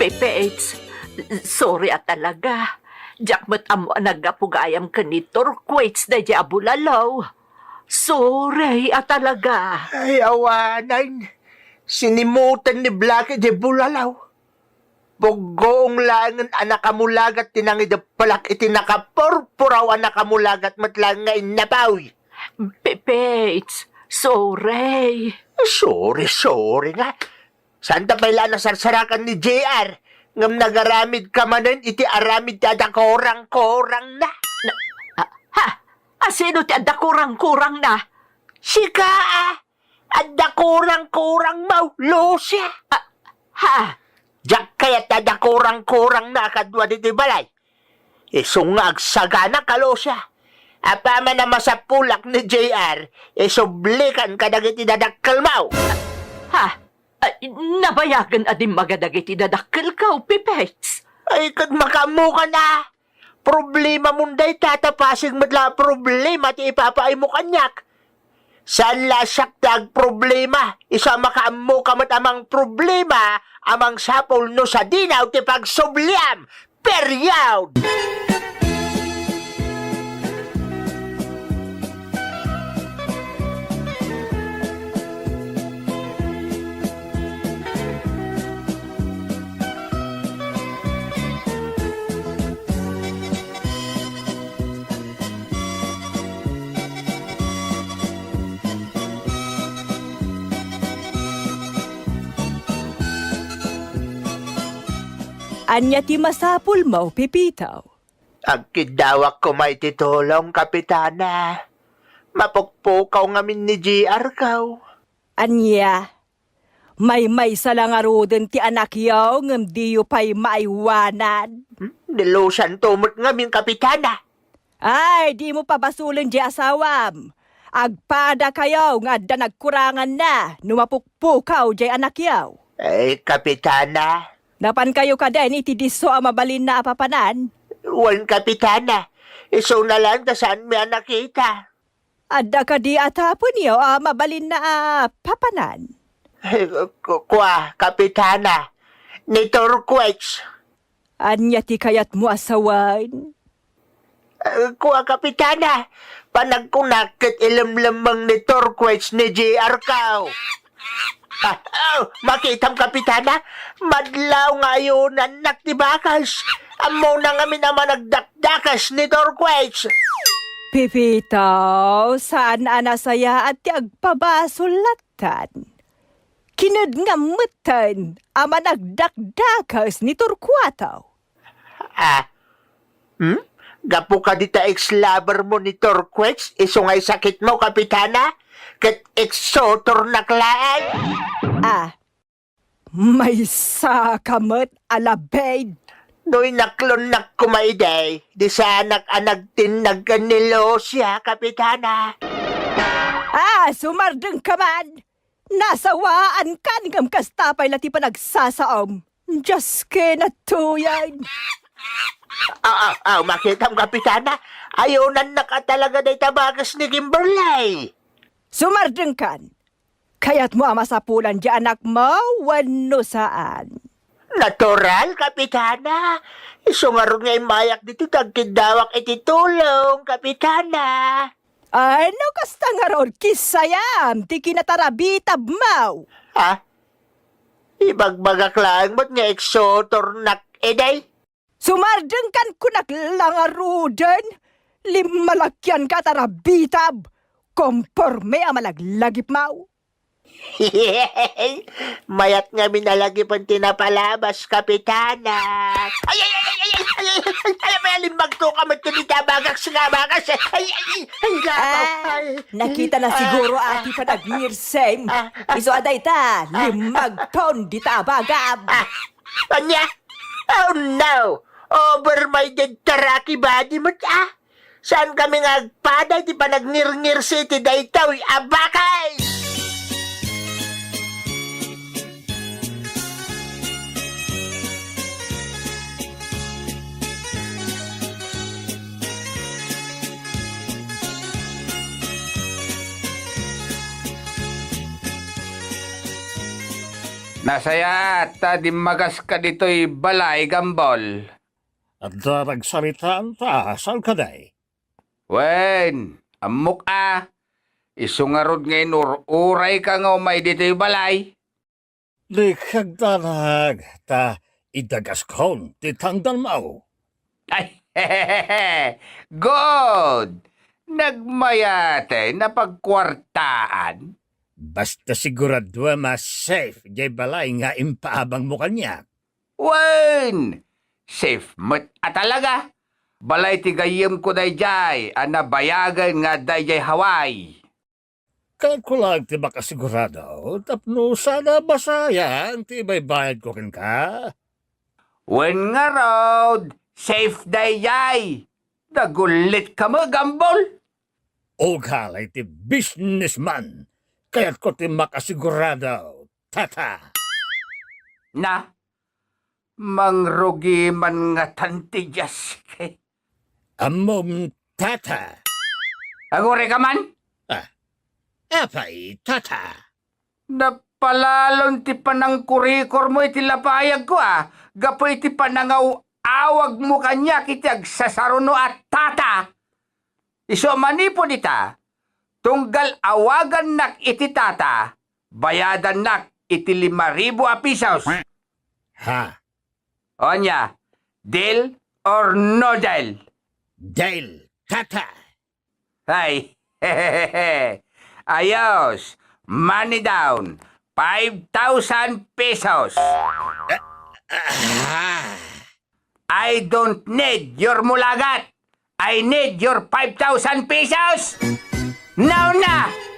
Pipits, sorry a talaga. Diak met ammo a naggapu gayam ken ni Turquets daydiay a bulalaw. Sorry a talaga. Ay, awanen. Sinimutan ni Blackie diay bulalaw. Puggoong laengen a nakamulagat ti nangideppelak iti nakapurpuraw a nakamulagat met laeng nga innapaw. Pipits, sorry. Sorry, sorry nga. Saanta pay la a nasarsarakan ni J R, ngem nagaramidka manen iti aramid ti adda kurang-kurangna. Na, ah, ha? Asino ti adda kurang-kurangna? Sika, a. Adda kurang-kurangmo, Lucia. Ah, ha? Diak kayat ti adda kurang-kurangna a kadua ditoy balay. Isu nga agsaganak, a Lucia. Apaman a masapulak ni J R, isublikan kadagiti dadakkelmo. Ha? Ay, nabayagen a dimmaga dagiti dadakkelko, Pipets. Ay, ket makaammokan a. Problemamon dayta, ta pasig met la a problema ti ipapaaymo kaniak. Saan la a siak ti agproblema, isu a makaammoka met a mangproblema a mangsapul no sadino ti pagsubliam. Period! Ania ti masapulmo, Pepito? Agkiddawak koma iti tulong, Kapitana. Mapukpukaw ngamin ni J R ko. Ania? Maymaysa la ngaruden ti anakyo ngem diyo pay maaywanan? Hmm? Dilusanto met ngamin, Kapitana. Ay, dimo pabasolen diay asawam. Agpadakayo nga adda nagkuranganna no mapukpukaw diay anakyo. Ay, Kapitana. Napankayo kaden iti disso a mabalinna a papanan? Wen, Kapitana. Isuna laeng ta saanmi a nakita. Adda kadi a tapenyo a mabalinna a papanan? Eh, ku-, kua, Kapitana, ni Turquets. Ania ti kayatmo a sawen? Eh, kua, Kapitana, panagkunak ket ilemlemmeng ni Turquets ni J R ko. Ah, oh, makitam, Kapitana? Madlaw nga ayunannak ti bakas. Ammona ngamin a managdakdakas ni Turquets. Pepito, saan a nasayaat ti agpabasol lattan. Kinedngam metten a managdakdakas ni Turquato. Ah, hmm? Gapu kadi ta ex-lover mo ni Turquets, isu ngay sakitmo, Kapitana? Ket ex-suitornak laeng? Ah, maysaka met a labid. No inaklonnak koma idi, di saanak a nagtinnag ken ni Lucia, Kapitana. Ah, sumardengka man! Nasawaankan ngem kasta pay la ti panagsasaom. Dios ken atuyen. Ah, ah, ah, makitam, Kapitana. Ayunannak a talaga dayta bakas ni Kimberly. Sumardengkan. Kayatmo a masapulan diay anakmo wenno saan? Natural, Kapitana. Isu ngarud nga immayak ditoy ta agkiddawak iti tulong, Kapitana. Ay, no kasta ngarud, kissayam ti kinatarabitabmo. Ha? Ibagbagak laeng met nga ex-suitornak idi? Sumardengkan kunak la ngaruden, limmalakianka a tarabitab, komporme a malaglagipmo. Mayat ngamin a lagipen ti napalabas, Kapitana. Ay, ay, ay, ay, ay, ay, ay, ay, ay, limmagtoka met ken iti abagak, sika abagak, ay, ay, ay, ay, ay, Ah, ay. Nakita na siguro Ah, a ti panagngirsim. Ah, ah. Isu a dayta, limmagton dita abagam. Ah, ania? Oh no! Over-minded karaki body met, ah! Saankami nga agpada iti panagngirngirsi iti daytoy a bakas! Nasayaat ta dimmagaska ditoy balay, Gambol. Adda nagsaritaanta, saan kadi? Wen, ammok a, isu ngarud nga inur-urayka nga umay ditoy balay. Di kagdanag, ta idagaskon ti tangdanmo. Ay, good! Nagmayat a napagkuartaan. Basta siguraduem a safe diay balay nga impaabangmo kaniak. Wen, safe met a talaga. Balay ti gayyemko daydiay a nabayagen nga adda idiay Hawaii. Kayatko laeng ti makasigurado tapno saan a basayan ti ibaybayadko kenka. Wen ngarud, safe daydiay. Nagullitka met, Gambol. Ugali ti businessman. Kayatko ti makasigurado, Tata. Na, mangrugi man ngatan ti Dios. Ammom, Tata. Agurayka man? Ah, apay, Tata? Napalalon ti panangkurikormo iti lapayagko, a, gapu iti panangaw-, awagmo kaniak iti agsasaruno a tata. Isu a manipud ita, tunggal awagannak iti tata, bayadannak iti lima ribu a pesos. Ha? O ania, deal or no deal? Deal, tata. Ay, ayos. Money down. Five thousand pesos. Ah, I don't need your mulagat. I need your five thousand pesos. Now na!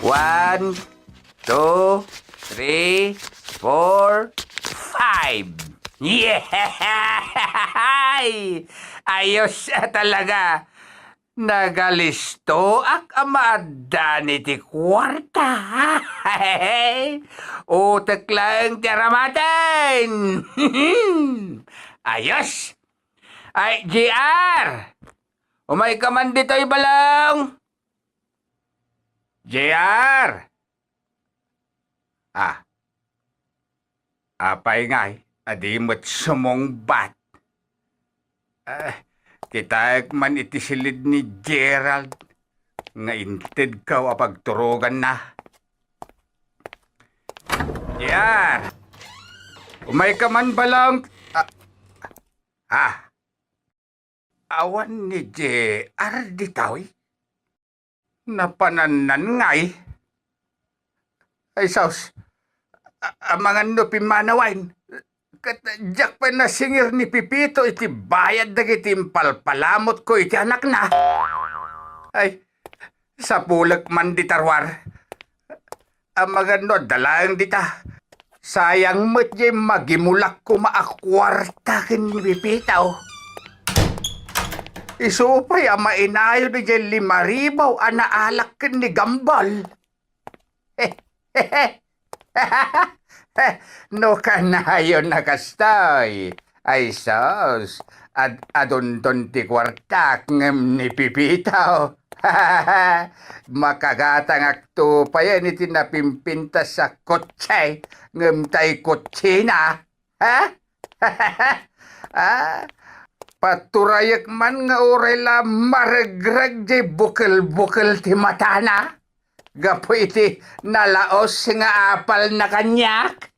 One, two, three, four, five. Yay! Ayos a talaga. Nagalistoak a maaddaan iti kuarta. Utek laeng ti aramaten. Ayos! Ay, J R! Umayka man ditoy, balong! J R! Ah. Apay ngay a di met sumungbat? Ah, kitaek man iti silid ni Gerald nga intedkaw a pagturoganna. J R! Umayka man, balong! Ah, ah. Awan ni J R ditoy? Napanannan ngay? Ay, sus. A-, amangan no pimmanawen. Ket diak pay nasingir ni Pepito iti bayad dagiti impalpalamutko iti anakna. Ay, sapulek man dita ruar. Amangan no adda laeng dita. Sayang met jay magimulak koma a kuarta ken ni Pepito. Isu pay a mainayon jay lima ribu a naalak ken ni Gambol. No kanayon a kastoy, ay sus, ad-adunton ti kuartak ngem ni Pepito. Makagatangakto payen iti napimpintas a kotse ngem tay kotsina. Ha? Ah, paturayek man nga uray la maregreg jay bukel-bukel ti matana. Gapu iti nalaos nga apalna kaniak.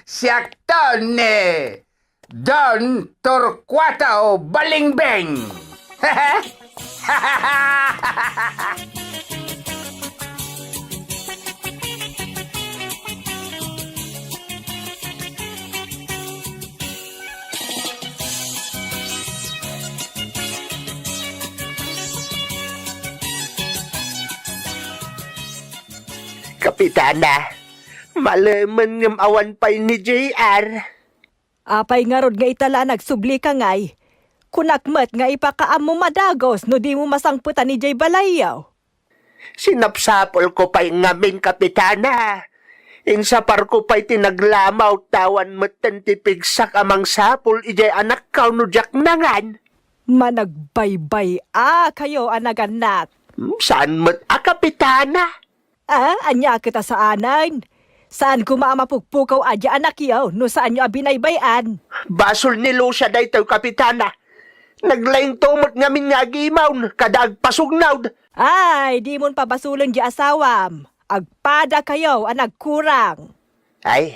Siakto ni Don Torcuato Balingbing. Kapitana, malemen ngem awan pay ni J R. Apay ngarud nga ita la a nagsublika ngay? Kunak met nga ipakaammom a dagus no dimo masangpetan idiay balayyo. Sinapsapulko pay ngamin, Kapitana. Insaparko pay ti naglamaw ta awan metten ti pigsak a mangsapul idiay anakko no diak nangan. Managbaybay-akayo a nagannak. Hmm, saan met a, Kapitana? Ah, ania ket a saanen? Saan koma a mapukpukaw a di anakyo no saanyo a binaybay-an. Basol ni Lucia daytoy, Kapitana. Naglaingto met ngamin nga agimawn kada agpasugnod. Ay, dimon pabasolen di asawam. Agpadakayo a nagkurang. Ay,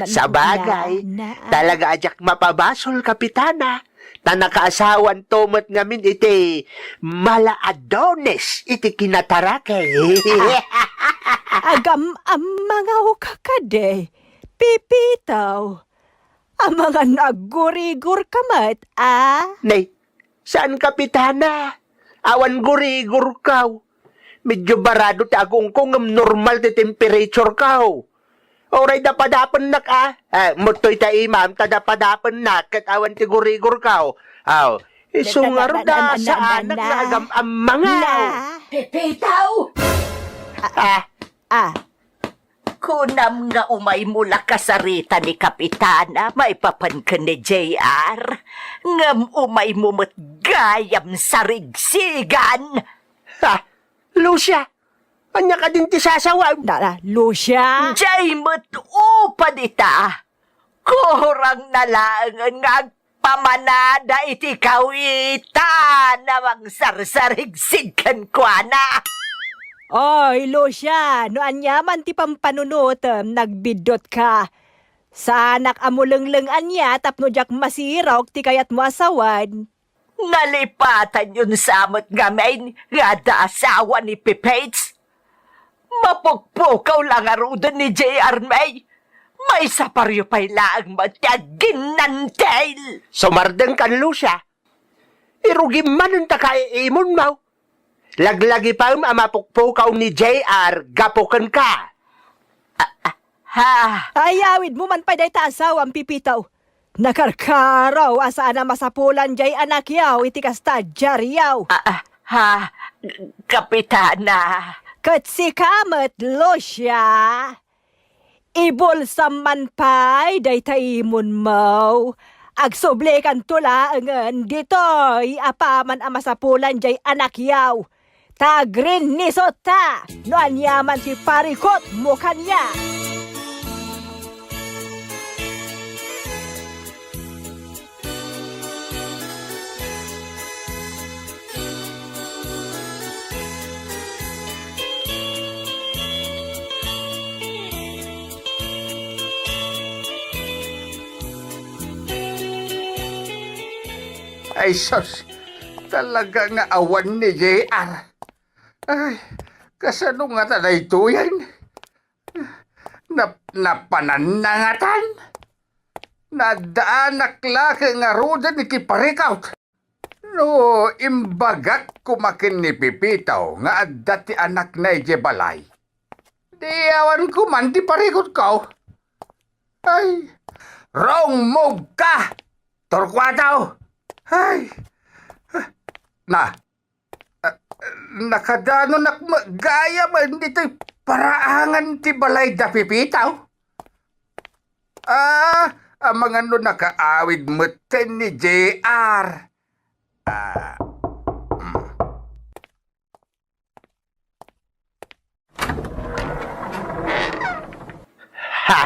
sabagay, talaga a diak mapabasol, Kapitana. Ta nakaasawanto met ngamin iti malaadones iti kinatarake. Agam-ammangaw ka kadi, Pipito. Amangan aggurigor ka met, a? Nay, saan, Kapitana. Awan gurigorko. Medyo barado ti agongko ngem normal ti temperatureko. Uray dapadapennak, a? Eh, muttoy ta imam ta dapadapennak ket awan ti gurigorko. Aw, Isu ngarud a saanak nga agam-ammangaw. Pipitaw! Ah, Ah, kunam nga umaymo la kasarita ni Kapitana maipapan ken ni J R, ngem umaymo met gayam sarigsigan. Ha? Lucia, ania kadin ti sasawam? Na, na, Lucia? Jay met upad ita. Kurang na laengen nga agpamanada iti kawita na mangsarsarigsid kenkuana. Oy, Lucia, no aniaman ti pampanunotem, nagbiddutka. Saanak a mulengleng ania tapno diak masirok ti kayatmo a sawen. Nalipatanyon sa met ngamin nga adda asawa ni Pipits? Mapukpukaw la ngaruden ni J R, May. Maisaparyo pay laeng met ti aginnantil. Sumardengkan, Lucia. Irugim manen ta kaiimonmo. Laglagipem a mapukpukaw ni J R gapu kenka. Ah, ah, ha? Ayawidmo man pay dayta asawam, Pipitaw. Nakarkaro a saan a masapulan jay anakyaw iti kasta a diaryo. Ah, ah, ha? Kapitana. Ket sika met, Lucia. Ibulsam man pay dayta imonmo. Agsublikanto laengen ditoy apaman a masapulan jay anakyaw. Ta agrinnisutta no aniaman ti parikutmo kaniak. Ay sus, talaga nga awan ni J R. Ay, kasano ngata daytoyen? Nap-, napananna ngatan? Naddaanak la ket ngaruden iti parikut. No imbagak koma ken ni Pipito nga adda ti anakna idiay balay, di awan koman ti parikutko. Ay, rungmogka, Torquato! Ay, na, Ah, nakadanonak met gayam ditoy paraangan ti balay da Pipito. Ah, amangan no nakaawid metten ni J R. Ah, mm. Ha!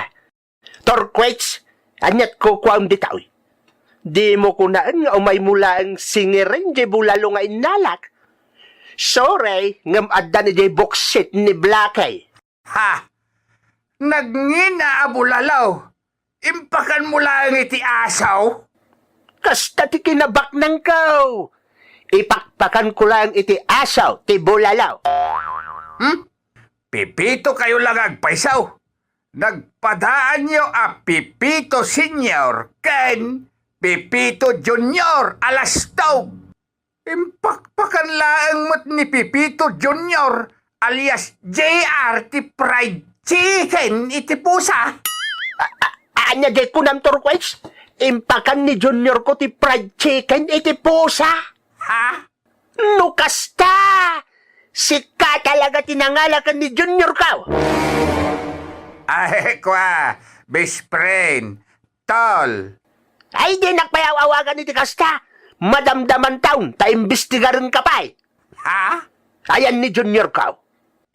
Torquates, aniat kukuam ditoy? Dimo kunaen nga umaymo laeng singiren diay bulalo nga innalak? Sorry, ngem addan idiay buksit ni Blackie. Ha! Nagngina a bulalo? Impakanmo laeng iti aso? Kasta ti kinabaknangko. Ipakpakanko laeng iti aso ti bulalo. Hmm? Pipito kayo la nga agpayso. Nagpadaanyo a Pipito Senior ken Pipito Junior a lastog. Impakpakan laeng met ni Pipito Junior alias J R ti fried chicken iti pusa. A-, a-, ania diay kunam, Torquates? Impakan ni Junior ko ti fried chicken iti pusa? Ha? No kasta, sika talaga ti nangala ken ni Junior ko. Ay, kua, best friend, tol. Ay, dinak pay aw-awagan iti kasta. Madamdamantaon ta imbestigarenka pay. Ha? Ayan ni Junior ko.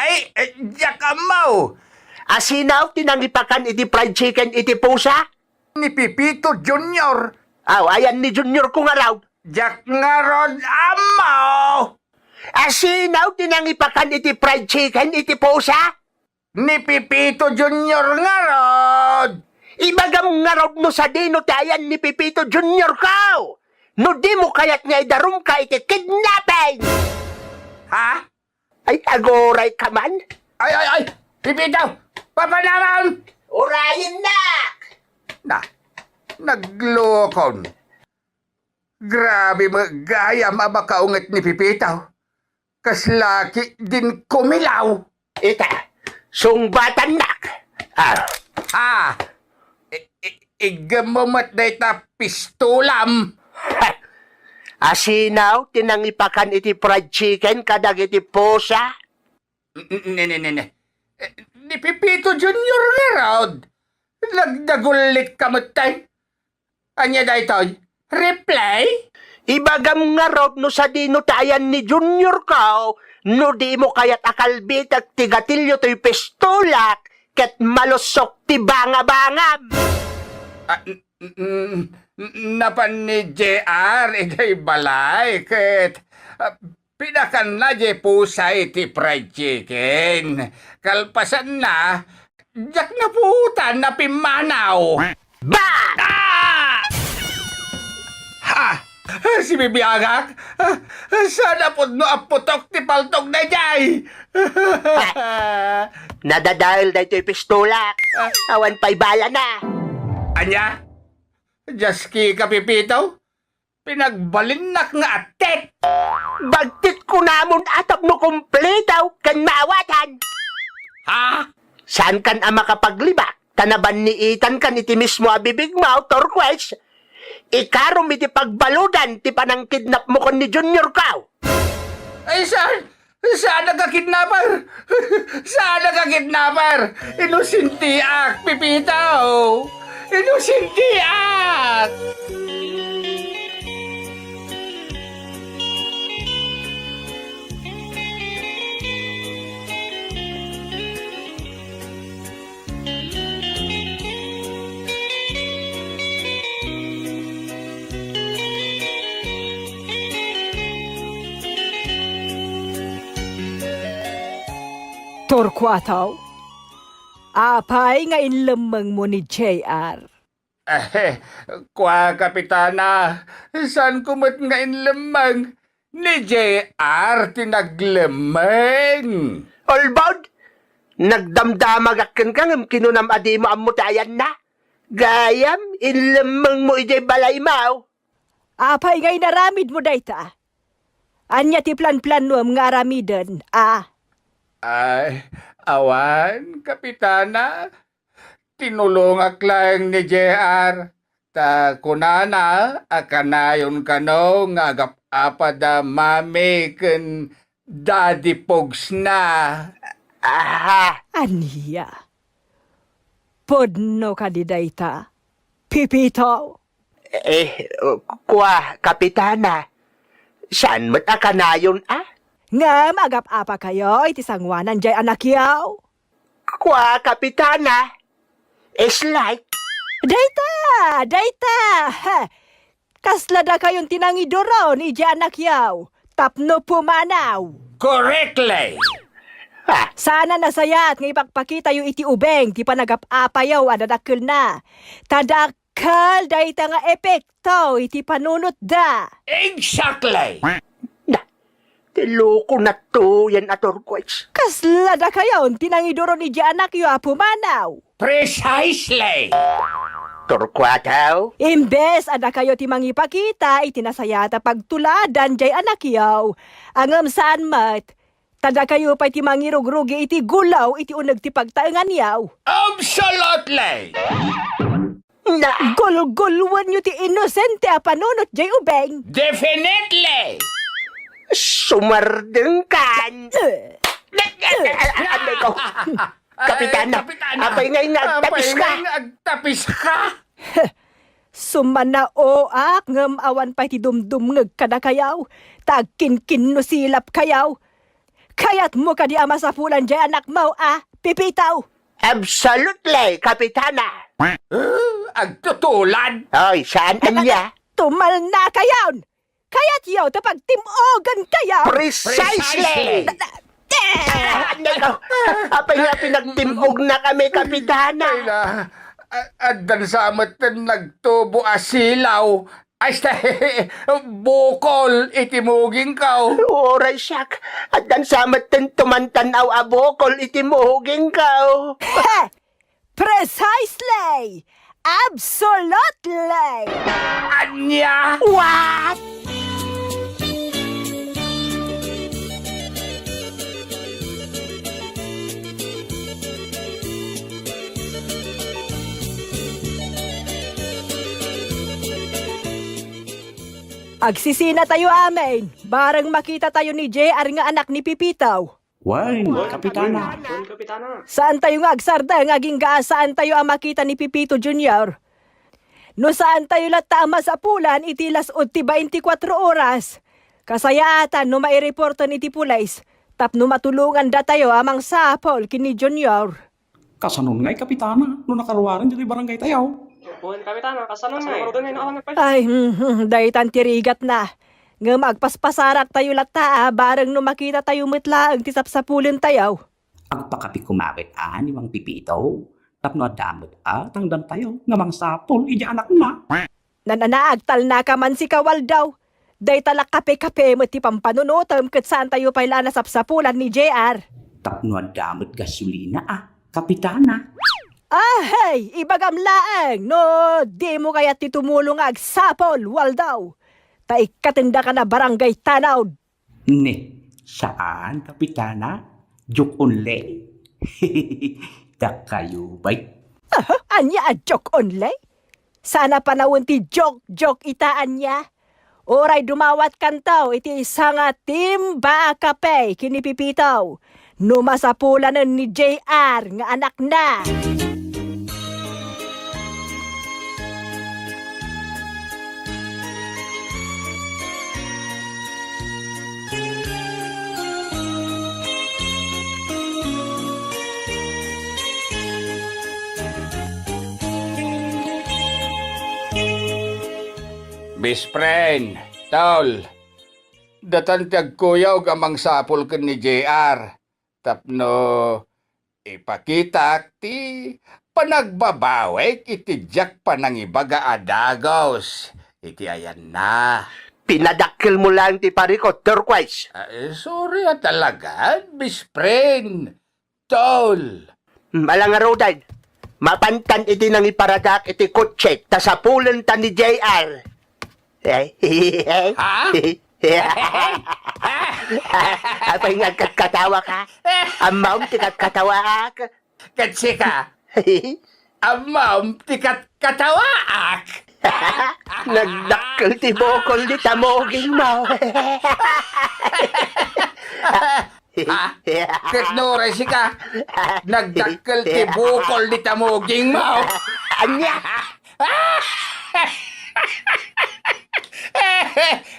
Ay, eh, diak ammo. Asino ti nangipakan iti fried chicken iti pusa? Ni Pipito Junior. Aw, ayan ni Junior ko ngarud. Diak ngarud ammo. Asino ti nangipakan iti fried chicken iti pusa? Ni Pipito Junior ngarud. Ibagam ngarud no sadino ti ayan ni Pipito Junior ko. No dimo kayat nga idarumka iti kidnapping. Ha? Ay, aguray ka man? Ay, ay, ay! Pipito! Papa naman! Urayennak! Na, naglokon. Grabe met gayam a makaunget ni Pipito. Kasla ketdin kumilaw. Ita, sungbatannak. Ah. Ah, i-, i-, iggemmo met dayta pistolam. Asino ti nangipakan iti fried chicken kadagiti pusa? N-, n-, ne, ne, ne, ne. Eh, ni Pepito Junior ngarud. Nagdagullitka metten. Ania daytoy? Replay? Ibagam ngarud no sadino ti ayan ni Junior ko, no dimo kayat a kalbitek ti gatilio toy pistolak ket malussok ti bangabangam. Ah, n-, n-, n-, napan ni J R idiay balay ket, ah, pinakanna diay pusa iti fried chicken. Kalpasanna, diak napuotan a pimmanaw. Ba! Ah! Ha! Sibibiagak? Ah, saan a pudno a putok ti paltog daydiay? Ah, nadadael daytoy pistolak. Ah. Awan pay balana. Ania? Diaski ka, Pepito? Pinagbalinnak nga attit! Bagtit kunamon a tapno kumplito ken maawatan! Ha? Saankan a makapaglibak, ta nabanniitankan iti mismo a bibigmo, Turquoise. Ikarom iti pagbaludan ti panangkidnapmo ken ni Junior ko. Ay, saan? Saan a kakidnapper! Saan a kakidnapper! Inosentiak, Pepito! Inosentiak! Torquato, apay nga inlemmengmo ni J R? Eh, kua, Kapitana, saanko met nga inlemmeng. Ni J R ti naglemmeng. Ulbod! Nagdamdamagak kenka ngem kinunam a dimo ammo ti ayanna. Gayam, inlemmengmo idiay balaymo. Apay nga inaramidmo dayta? Ania ti planplanuem nga aramiden, a? Ay, awan, Kapitana. Tinulongak laeng ni J R, ta kunana a kanayon kano nga agap-apada Mami ken Daddy Pogs na. Aha! Ania? Pudno kadi dayta, Pepito? Eh, kua, Kapitana. Saan met a kanayon, a? Ngem agap-apakayo iti sangoanan diay anakyo? Kua, Kapitana. It's like. Dayta! Dayta! Ha! Kasla dakayon ti nangiduron idiay anakyo tapno pumanaw. Correctly! Ha? Saan a nasayaat nga ipakpakitayo iti ubing ti panagap-apayo a dadakkelna. Ta dak-, Kal dayta nga epekto iti panunotda. Exactly! Na, ti loko natto yan a Turquoise. Kasla dakayon ti nangiduron idiay anakyo a pumanaw. Precisely! Torquato? Imbes a dakayo ti mangipakita iti nasayaat a pagtuladan diay anakyo, ngem saan met, ta dakayo pay ti mangirugrugi iti gulaw iti uneg ti pagtaenganyo. Absolutely! Na- Gulgulwenyo ti inosente a panunot diay ubing. Definitely! Sumardengkan! Eh. Anay ko. Kapitana, ay, Kapitana, apay ngay nga agtapis ka? Apay ngay nga agtapis ka? Sumanaoak ngem awan pay ti dumdumngeg kadakayo, ta agkinkinnusilapkayo. Kayatmo kadi a masapulan diay anakmo a, Pepito? Absolutely, Kapitana! Ah, agtutulan! Oy, saan ania? Tumalnakayon! Kayatyo ta pagtim-ogenkayo? Precisely! Precisely! Na, na, Ah, anay ko. Apay nga pinagtim-ognakami, Kapitana? Ay na, a-, addan sa metten nagtubo a silaw. Ay, sta-, bukol iti mugingko. Uray siak, addan sa metten tumantan-aw a bukol iti mugingko. He! Precisely! Absolutely! Ania? What? Agsisinatayo amin, bareng makitatayo ni J R nga anak ni Pipito. Wen, Kapitana. Saantayo nga agsardeng agingga a saantayo a makita ni Pipito Junior. No saantayo latta a masapulan iti las-ud ti baintikwatro oras, kasayaatan no maireporten iti pulis tapno matulongandatayo a mangsapul ken ni Junior. Kasanon ngay, Kapitana, no nakaruaren ditoy barangaytayo? Wen, Kapitana, kasanon ngay? Ay, hmm, hmm, daytan ti rigatna. Ngem agpaspasaraktayo latta a bareng no makitatayo met laeng ti sapsapulentayo. Agpakapi koma ket a ni Mang Pipito, tapno adda met a tangdantayo nga mangsapul idiay anakna. Nananaagtalnaka man sika, Waldo. Dayta la kape-kape met ti pampanunotem ket saantayo pay la a nasapsapulan ni J R. Tapno adda met gasolina a, Kapitana. Ahay, ibagam laeng no dimo kayat ti tumulong nga agsapul, Waldo. Ta ikkatendaka na barangay Tanod. Ne, saan, Kapitana? Joke only. Dakayo, bay. Aha, ania a joke only? Saan a panawen ti joke-joke ita ania? Uray dumawatkanto iti isa nga timba a kape ken ni Pipito no masapulanen ni J R nga anakna. Best friend, tol, datan ti agkuyog a mangsapul ken ni J R tapno ipakitak ti panagbabawik iti diak panangibaga a dagus iti ayanna. Pinadakkelmo laeng ti parikot, Turquoise. Ah, eh, sorry a talaga, best friend. Tol. Hmm, ala ngaruden, mapantan iti nangiparadak iti kotse, ta sapulenta ni J R. Eh? Ha? Apay nga agkatkatawa ka? Ammom ti katkatawaak. Ket sika, ammom ti katkatawaak. Nagdakkel ti bukol ni tamogingmo. Ha? Ket no uray sika, nagdakkel ti bukol ni tamogingmo. Ania?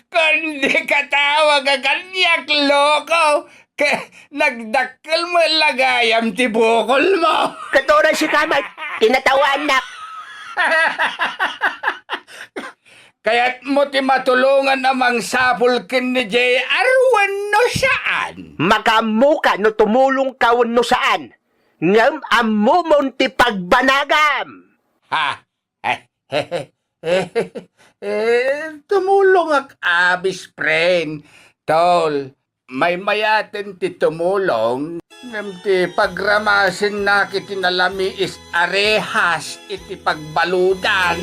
Kundi katawag a kaniak, loko. Ke, nagdakkel met la gayam ti bukolmo. Ket uray sika met, tinatawaannak. Kayatmo ti matulongan a mangsapul ken ni J R wenno saan? Makaammoka no tumulongka wenno saan, ngem ammomon ti pagbanagam. Ha? Eh, tumulongak, a, best friend. Tol, maymayaten ti tumulong, ngem ti pagramasennak iti nalamiis a rehas iti pagbaludan.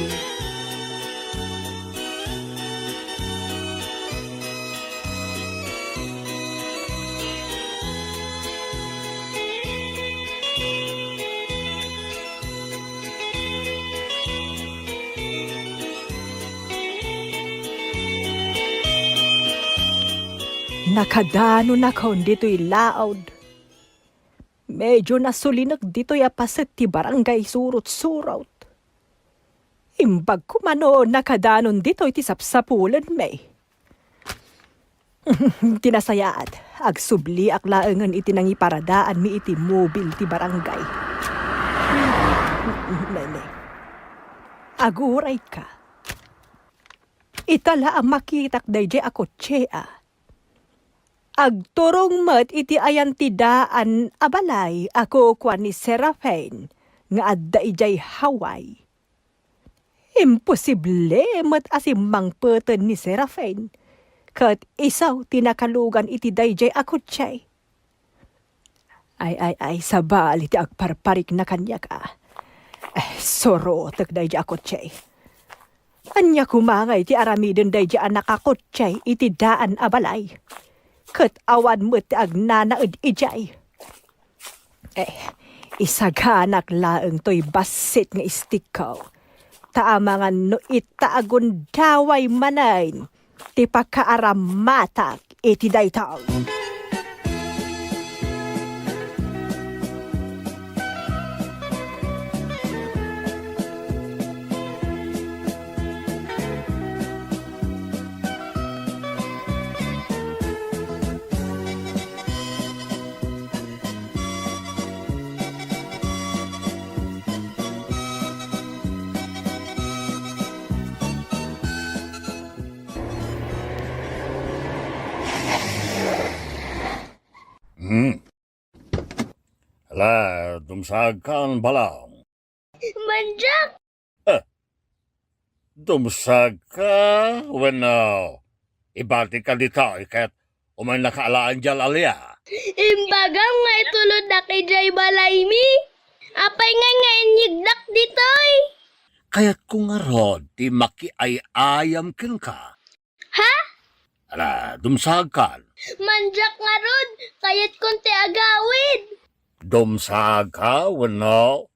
Nakadanonakon ditoy laud. Medyo nasulinek ditoy a paset ti barangay Surot-surot. Imbag koma no nakadanon ditoy ti sapsapulenmi. Ti nasayaat, agsubliak laengen iti nangiparadaanmi iti mobil ti barangay. Nene, agurayka. Ita la a makitak daydiay a kotse a. Agturong met iti ayan ti daan a balay a kukua ni Serafin nga adda idiay Hawaii. Imposible met a simmangpeten ni Serafin ket isu ti nakalugan iti daydiay a kotse. Ay, ay, ay, sabali ti agparparikna kaniak a. Eh, surotek daydiay a kotse. Ania koma ngay ti aramiden daydiay a nakakotse iti daan a balay? Ket awan met ti agnanaed idiay. Eh, isaganak laeng toy bassit nga istikko. Ta amangan no ita agundaway manen ti pakaaramatak iti daytoy. Hmm. Ala, dumsagkan, Balong. Mandiak! Eh, dumsagka wenno ibatika ditoy ket umaynaka alaen diay alia? Imbagam nga itulodak idiay balaymi. Apay ngay nga inyegdak ditoy? Kayatko ngarud ti makiay-ayam kenka. Ha? Ala, dumsagkan. Mandiak ngarud, kayatkon ti agawid. Dumsagka wenno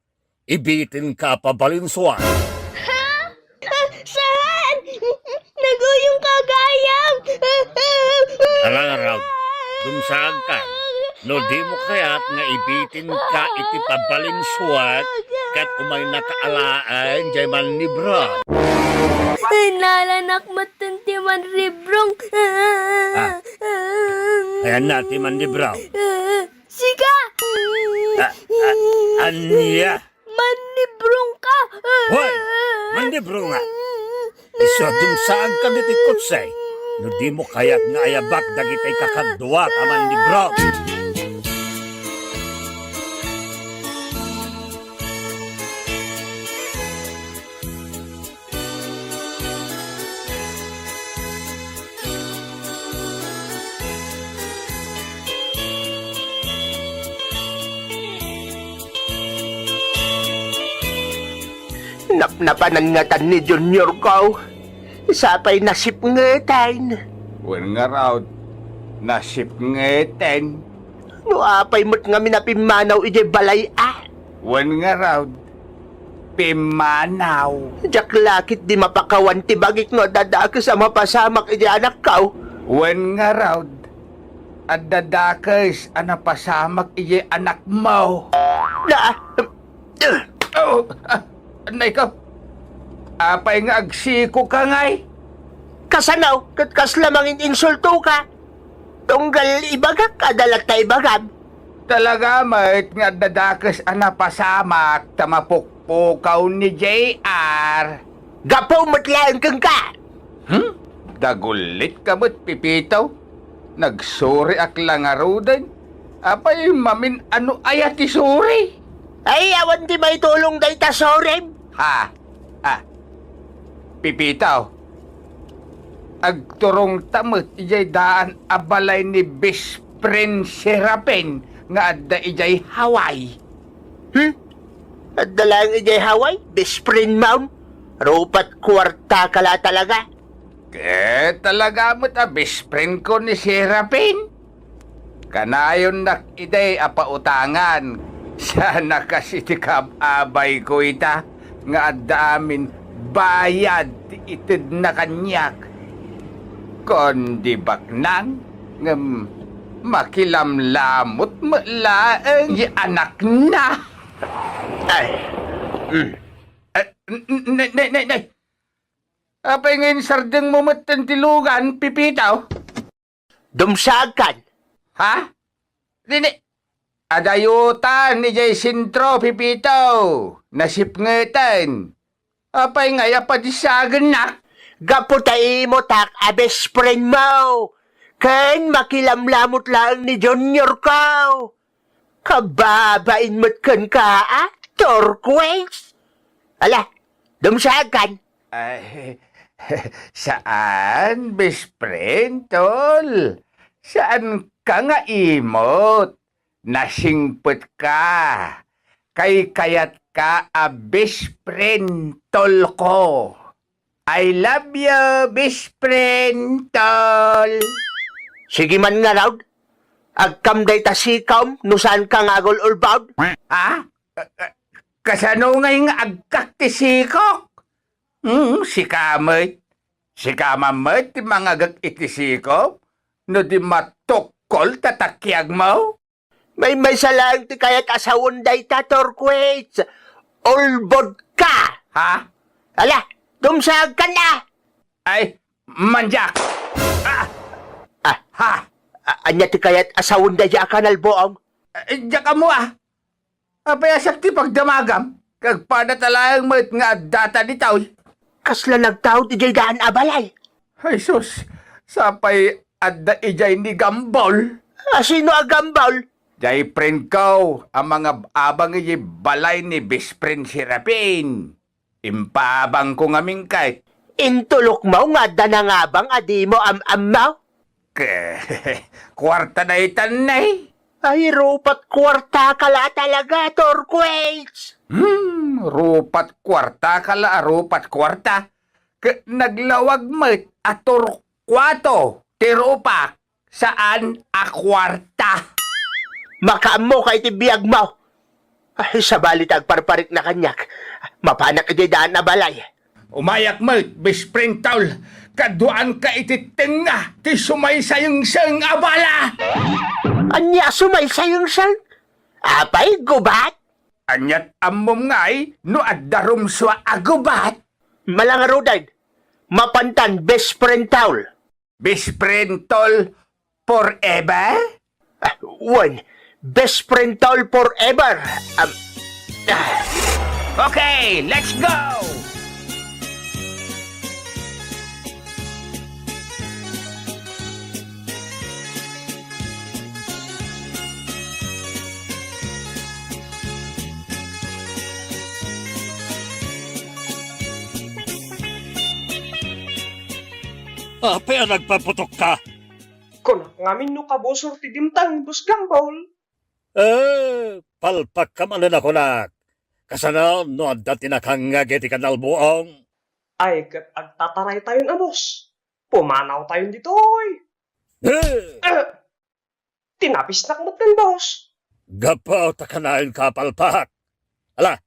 ibitinka a pabalinsuan? Ha? Ah, saan? Naguyongka gayam. Ala ngarud, dumsagkan. No dimo kayat nga ibitinka iti pabalinsuan, ket umaynaka alaen diay mannibrong. Innalanak metten ti mannibrong. Ah. Ayanna ti mannibrong. Sika! Ah, ah, ania? Mannibrongka! Hoy! Mannibrong nga! Isu, dumsagka ditoy kotse. No dimo kayat nga ayabak dagiti kakaduak a mannibrong. Napnapanan ngatan ni Junior ko. Sapay nasipngeten. Wen ngarud, nasipngeten. No apay met ngamin a pimmanaw idiay balay a? Wen ngarud, pimmanaw. Diak la ketdi mapakawan ti bagik no adda dakes a mapasamak idiay anakko. Wen ngarud, adda dakes a napasamak idiay anakmo. Na, Oh, ah, anay ka. Apay nga agsikoka ngay? Kasano? Ket kasla mangin-insultoka? Tunggal ibagak, adda latta ibagam. Talaga met nga adda dakes a napasamak ta mapukpukaw ni J R. Gapu met laeng kenka! Hmm? Dagulit ka met, Pipito. Nagsuriak la ngaruden. Apay mamin-ano aya ti suri? Ay, awan ti maitulong dayta surim. Ha? Ha? Pipito, agturongta met idiay daan a balay ni Best Friend Serapin nga adda idiay Hawaii. Hmm? Adda laeng idiay Hawaii, best friend mo? Rupat kuarta ka la talaga. Ket talaga met a best friend ko ni Serapin. Kanayonnak idi a pautangan. Saan a kas iti kaab-abayko ita nga adda amin bayad ti itedna kaniak. Kundi baknang, ngem makilamlamut met laeng ti anakna. Ay. Mm. Eh, n-, n-, nay, nay, nay, nay. Apay nga insardengmo metten ti lugan, Pipito? Dumsagkan. Ha? Dini, adayotan idiay sentro, Pipito. Nasipngeten. Apay ngay a padisagennak? Gapu ta imotak a best friend mo. Ken makilamlamut laeng ni Junior ko. Kababain met kenka, a, Turquoise? Ala, dumsagkan. Ay, saan, best friend, tol. Saan ka nga imot. Nasingpet ka. Kaykayatka a best friend, tol ko. I love you, best friend, tol. Sige man ngarud, agkam dayta sikom no saanka nga agul-ulbod. Ha? Kasano ngay nga agkak ti sikok? Hmm, sika met. Sika man met ti mangagek iti sikom, no di matukkol ta takiagmo? Maymaysa laeng ti kayat a sawen dayta, Torquates. Ulbodka! Ha? Ala, dumsagkan a! Ay, mandiak! Ah! Ah! Ha? A-, ania ti kayat a sawen dayta a kanal, Buong? Eh, diak ammo a. Apay a siak ti pagdamagam? Kagpadato laeng met nga addata ditoy. Kasla nagtaud idiay daan a balay. Ay sus, sapay adda idiay ni Gambol. A, sino a Gambol? Diay friend ko a mangab-abang idiay balay ni best friend Serafin. Impaabangko ngamin ket. Intulokmo nga adda nangabang a dimo am-ammo? Ke, kuarta daytan, nay. Ay, rupat kuartaka la talaga, Torquates. Hmm, rupat kuartaka la a rupat kuarta. Ke, naglawag met a turkuato ti rupak. Saan a kuarta. Makaammoka iti biagmo. Ay, sabali ta agparparikna kaniak. Mapanak iti daan a balay. Umayak met, best friend Tol. Kaduaanka iti tengnga ti sumaysayengseng a bala. Ania a sumaysayengseng? Apay, gubat? Aniat ammom ngay no adda rumsua a gubat? Malangaruden, mapantan, best friend Tol. Best friend Tol forever? Ah, wen, best friend Tol forever. Um, ah. Okay, let's go! Apay a nagpaputokka? Kunak ngamin no kabusor ti dimtang, Boss Gambol. Eh, palpakka manen a kunak. Kasano no adda ti nakangngeg iti kanal, Buong? Ay, ket agtataraytayon a, boss. Pumanawtayon ditoy. Eh! Eh, tinapisnak metten, boss. Gapu ta kanayon ka, palpak. Ala,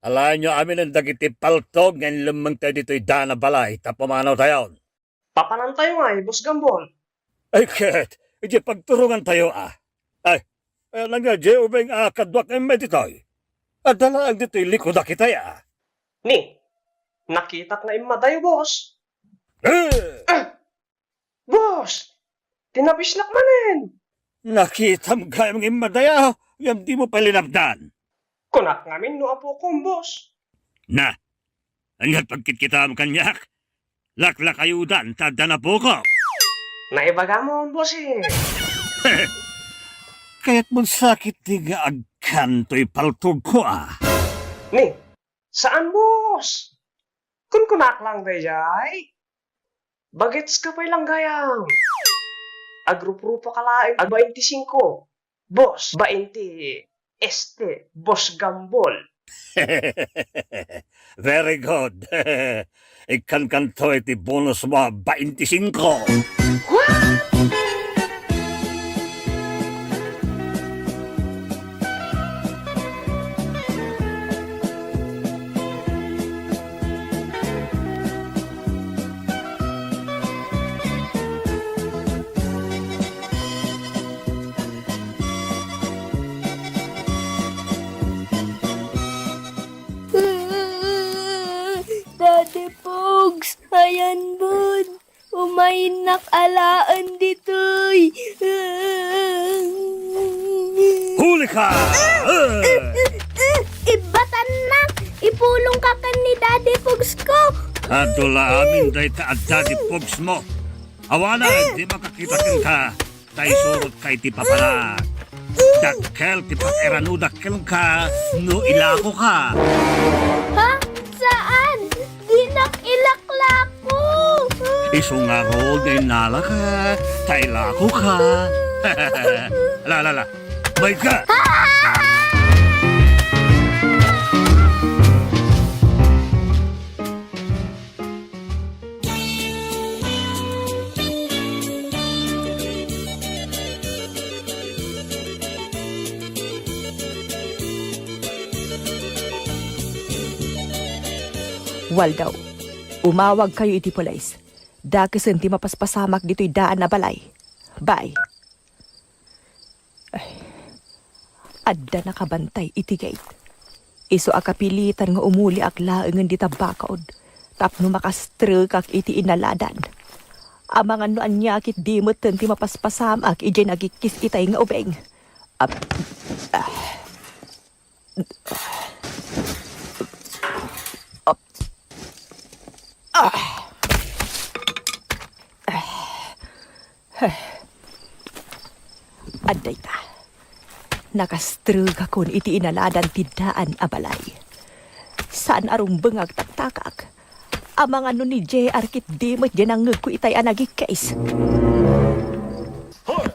alaenyo aminen dagiti paltog nga inlemmengtayo ditoy daan a balay ta pumanawtayon. Papanantayo ngay, Boss Gambol. Ay, ket, idiay pagturongantayo, a. Ay, ay, ala nga, diay ubing a kaduak nga immay ditoy. Adda laeng ditoy likuda kitay, a. Ni, nakitak nga immadayo, boss. Eh! Eh! Boss, tinapisnak manen. Nakitam gayam nga immadayo, ngem dimo pay linapdan. Kunak ngamin no apokom, boss. Na, aniat pagkitkitam kaniak? Laklakayodan ta adda napokom. Naibagamon, boss, eh. Kayatmon sakit di nga agkan toy paltogko, a. Ni, saan, boss? Kunkunak lang daydiay. Bagets ka pay lang gayam. Agruprupa ka laeng a bainti singko. Boss, bainti este, Boss Gambol. Very good. Ikkankanto iti bonus mo a bainti singko. What? Daddy Pogs, ayan bud. Umaynak alaen ditoy. Huli ka! Ibbatannak! Ipulong ka ken ni Daddy Pogs ko! Adu la amin dayta a Daddy Pogs mo. Awanen, di makakita kenka. Ta isurot ka iti papanak. Dakkel ti pakairano dakkel ka no ilako ka. Ha? Saan? Dinak ilaklako. Isu ngarud nga innala ka, ta ilako ka. Ala, ala, ala. Mayka! Ah! Waldaw, umawagkayo iti pulis. dakesen ti mapaspasamak ditoy daan a balay. Bay. Ay, adda nakabantay iti gate. Isu a kapilitan nga umuliak laengen dita bakod tapno makastrekak iti inaladan. Amangan no ania ketdi metten ti mapaspasamak idiay nagikkis itay nga ubing. Ap-, ah. Ap-, ah. Adda ita. Nakastrekakon iti inaladan ti daan a balay. Saan a rumbeng nga agtaktakak. Amangan no ni J R ketdi met diay nangngegko itay a nagikkis. Hoy!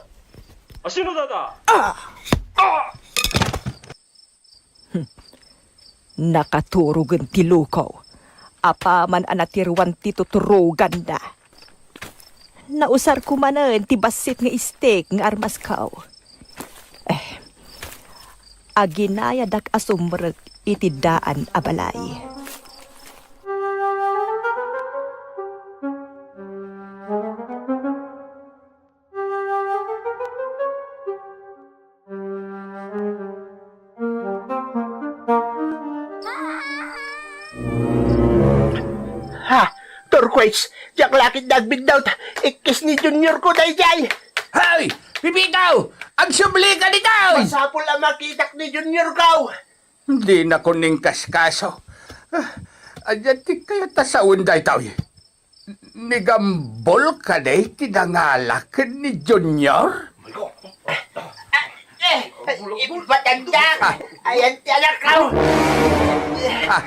Asino dayta? Ah! Ah! Hmm. Nakaturogen ti luko. Apaman a natiruan ti tuturoganna. Nausarko manen ti bassit nga istek nga armasko. Eh, aginayadak a sumrek iti daan a balay. Ha? Turquoise, diak la ketdi agbiddut. Ikkis ni Junior ko daydiay. Hoy! Pepito! Agsubli ka ditoy! Masapul a makitak ni Junior ko. Dinakon inkaskaso. Ah, ania ti kayat a sawen daytoy? Ni Gambol kadi ti nangala ken ni Junior? Eh, ibatandak. Ah. Ayan ti anakko. Ah.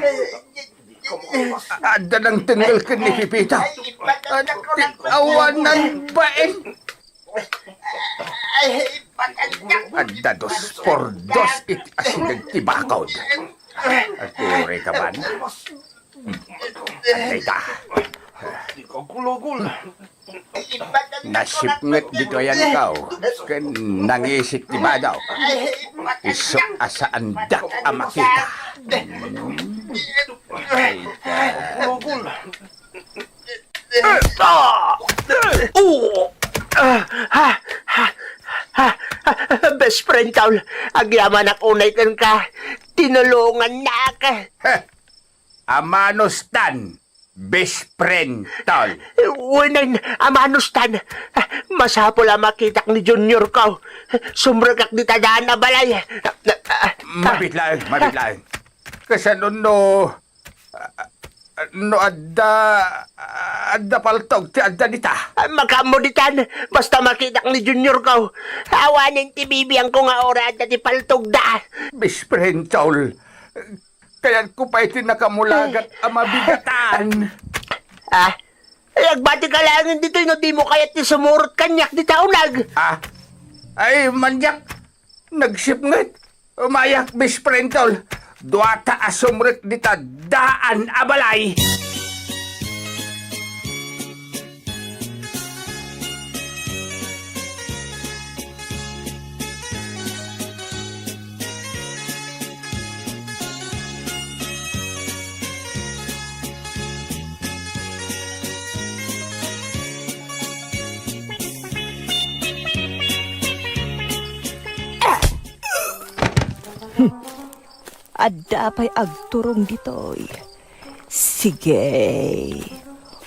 Adda nangtengngel ken ni Pepito. Ti awanan bain. Adda dos por dos iti asideg ti bakod. Agturi ka man. Dayta. Nasipnget ditoy a anakko ken nangisit ti bado. Isu a saandak a makita. Dayta. Ah! Ah! Ah! Ah! Ah! Best friend, Tol. Agyamanak unay kenka. Tinulongannak. Heh! Amanustan, best friend, Tol. Wen, amanustan. Masapul a makitak ni Junior ko. Sumrekak dita daan a balay. Mabit laeng, mabit laeng. Kasano no, no adda, adda paltog ti adda dita? Makaammo ditan, basta makitak ni Junior ko. Awanen ti bibiangko nga uray adda ti paltogda. Best friend, Tol. Kayatko pay ti nakamulagat a mabigatan. Ah? Ay, agbatika laengen ditoy no dimo kayat ti sumurot kaniak dita uneg. Ah? Ay, maniak. Nagsipnget. Umayak, best friend, Tol. Duata a sumrek dita daan a balay. Adda pay agturong ditoy. Sige,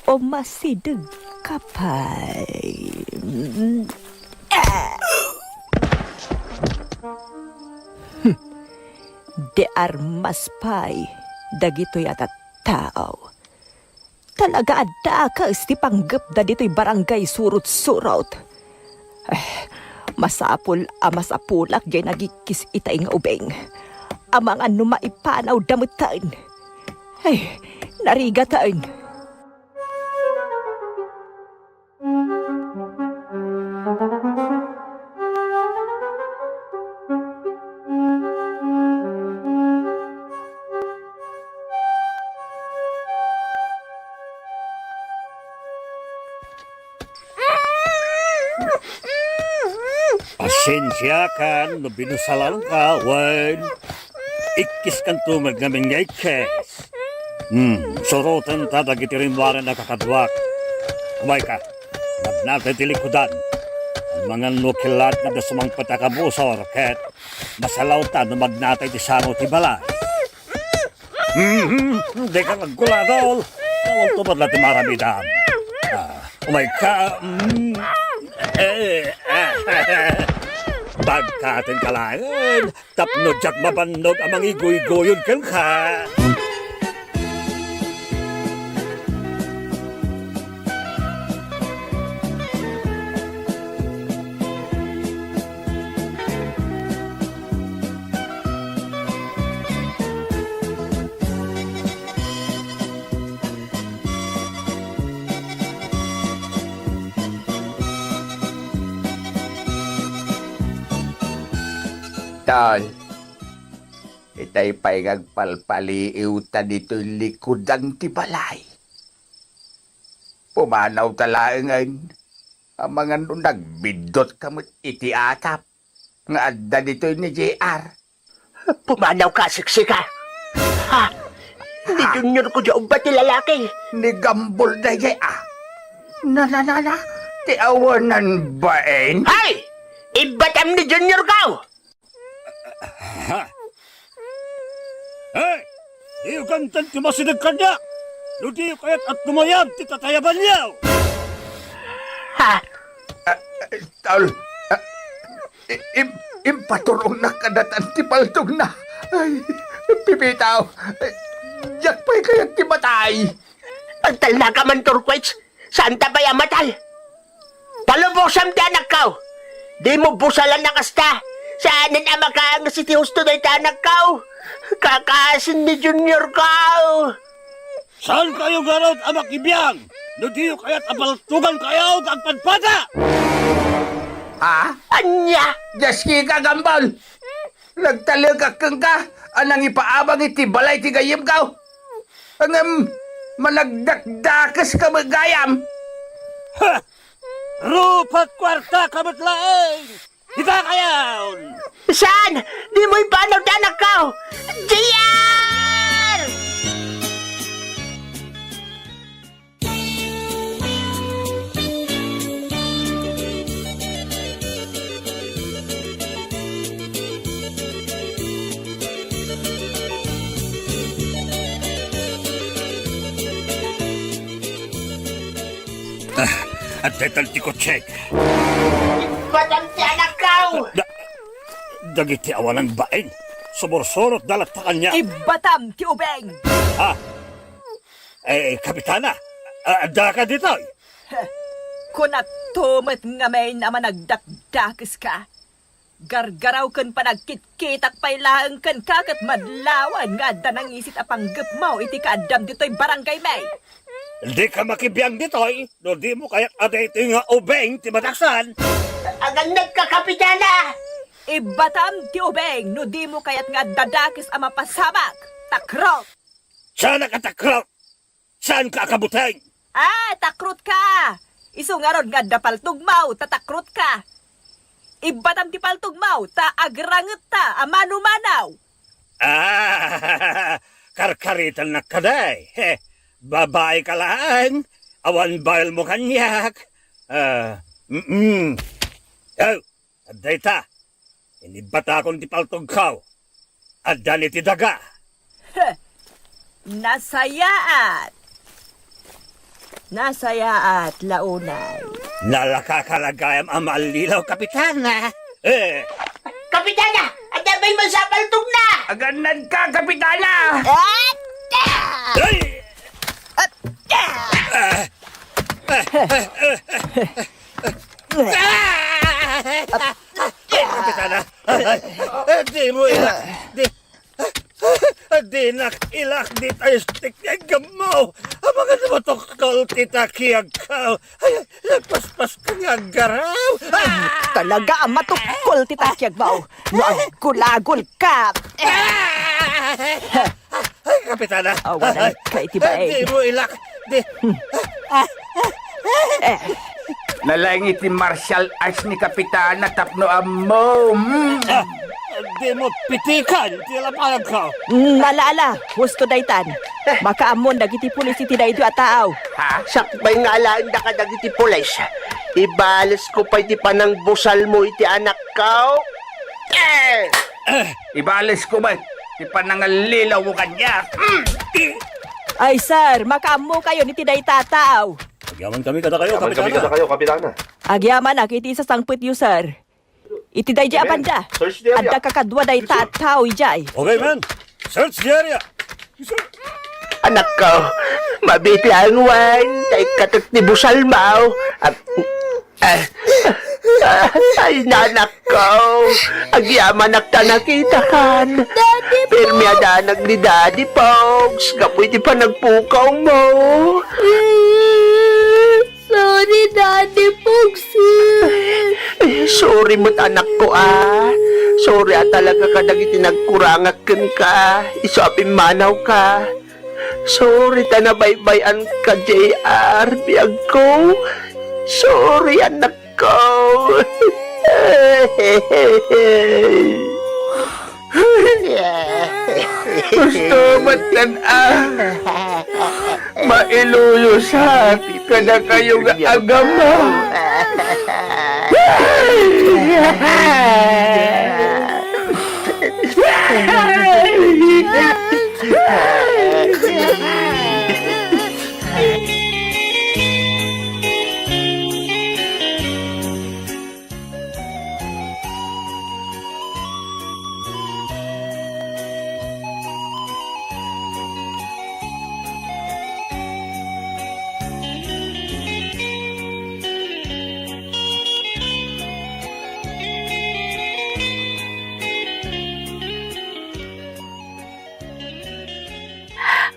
umasideg ka pay. Ah! Hmm. De armas pay dagitoy a tattao. Talaga a dakes ti panggepda ditoy barangay Surot-surot. Eh, masapul a masapulak diay nagikkis itay nga ubing. Amangan no maipanawda metten. Eh, narigaten. Pasensiakan no binusalanka, wen ikkiskanto met ngamin nga ikkis. Hmm, surotenta dagiti rimmuaren a kakaduak. Umayka, magnatay ti likudan. Mangan no kilat nga adda sumangpet a kabusor, ket masalawta no magnatay ti sango ti balay. Mhm, dika agkuladol. Kawanto met la ti maramidam. Ah, umayka, mm, eh, eh, bagkatenka laeng. Tapno diak mabannog a mangiguyguyon kenka. Tol, itay pay nga agpalpaliiwta ditoy likudan ti balay. Pumanawta laengen, amangan no nagbiddutka met iti atap nga adda ditoy ni J R. Pumanawka, siksika! Ha? Ni Junior ko di ubba ti lalaki. Ni Gambol daydiay, a. Na, na, na, na. Ti awanan baen? Hay! Ibbatam ni Junior ko! Ha? Hey! Diyo kantan ti masideg kaniak! No diyo kayat a tumayab ti tatayabanyo! Ha? Ah, ah, tol, ah, i-, im-, impaturongnak kadatan ti paltogna. Ay, pipitaw. Diak pay kayat ti matay. Agtalnaka man, Turquets. Saanta pay a matay. Palubosam ti anakko. Dimo busalan a kasta. Saanen a makaanges iti husto dayta anakko. Kakaasin ni Junior ko. Saankayo ngarud a makibiang no diyo kayat a paltugankayo nga agpadpada? Ha? Ania? Diaskika, Gambol! Nagtalekak kenka a nangipaabang iti balay ti gayyemko. Ngem managdakdakeska met gayam. Ha! Rupak kuartaka met laeng! Itakayon! Saan? Dimo ipanaw ti anakko! J R! Ah, adda itan ti kotsek. Ibatam ti anakko! Da-, dagiti awanan bain, sumursurotda latta kaniak. Ibatam ti ubing! Ha? Eh, Kapitana, a-, addaka ditoy? Heh, kunakto met ngamin a managdakdakeska. Gargaraw ken panagkitkitak pay laeng kenka ket madlawan nga adda nangisit a panggepmo iti kaaddam ditoy barangaymi. Dika makibiang ditoy no dimo kayat a daytoy nga ubing ti madaksan. Agannadka, Kapitana! Ibatam ti ubing no dimo kayat nga adda dakes a mapasamak. Takrot! Saanak a takrot! Saanka a kabuteng? Ah, takrotka! Isu ngarud nga adda paltogmo, ta takrotka. Ibbatam ti paltogmo, ta agrangetta a manumanaw. Ah, karkaritannak kadi. Heh, babaika laeng, awan baelmo kaniak. Ah, mm-mm. Oh, adda ita. Inibbatakon ti paltogko. Adda ni ti daga. Heh! Nasayaat! Nasayaat, la unay. Nalaka ka la gayam a maallilaw, Kapitana. Eh. Kapitana! Adda pay man sa paltogna! Agannadka, Kapitana! Atta! Ay! Atta! Ah! Ah! Ah! Ah! Ah! Kapitana, ay, ay, ay, di mo ilak, di, dinak ilak, di tayo stick nga gammo. Amangan mo tukol ti takiagko. Ay, ay, nagpaspas ka nga garaw. Ah! Talaga a matukol ti takiagmo. No agulagol ka. Ah! Ay, Kapitana! Awanan ka iti baeg. Di mo ilak! Di! Eh. Nalaing iti martial arts ni Kapitana tapno ammo. Mm. Ah! Dimo pitikan ti lapayagko. Mm, ala, ala, husto daytan. Makaammon dagiti pulis iti daytoy a tao. Ha? Sakbay nga alaenda kadagiti pulis, ibalesko pay ti panangbusalmo iti anakko. Eh! Eh, ibalesko met ti panangallilaw mo kaniak. Mm. Ay, sir, makaammokayon iti dayta a tao. Agyaman kami kadakayo, Agyaman kami Kapitana. Kadakayo, Kapitana. Agyamanak iti isasangpetyo, sir. Iti daydi a banda, adda kakadua dayta a tao idiay. Okay, man. Search the area. Anakko, mabiit laeng wen, ta ikkatek ti busalmo. Ah, ah, ay, nanakko, agyamanak ta nakitakan. Permi a danag ni Daddy Pogs gapu iti panagpukawmo. Sorry, Daddy Pogs. Eh, sorry met, anakko, a. Sorry a talaga kadagiti nagkurangak kenka. Isu a pimmanawka. Sorry ta nabaybay-anka, J R, biagko. Sorry, anakko. Husto met, a. Mailuyos a kadakayo nga agama.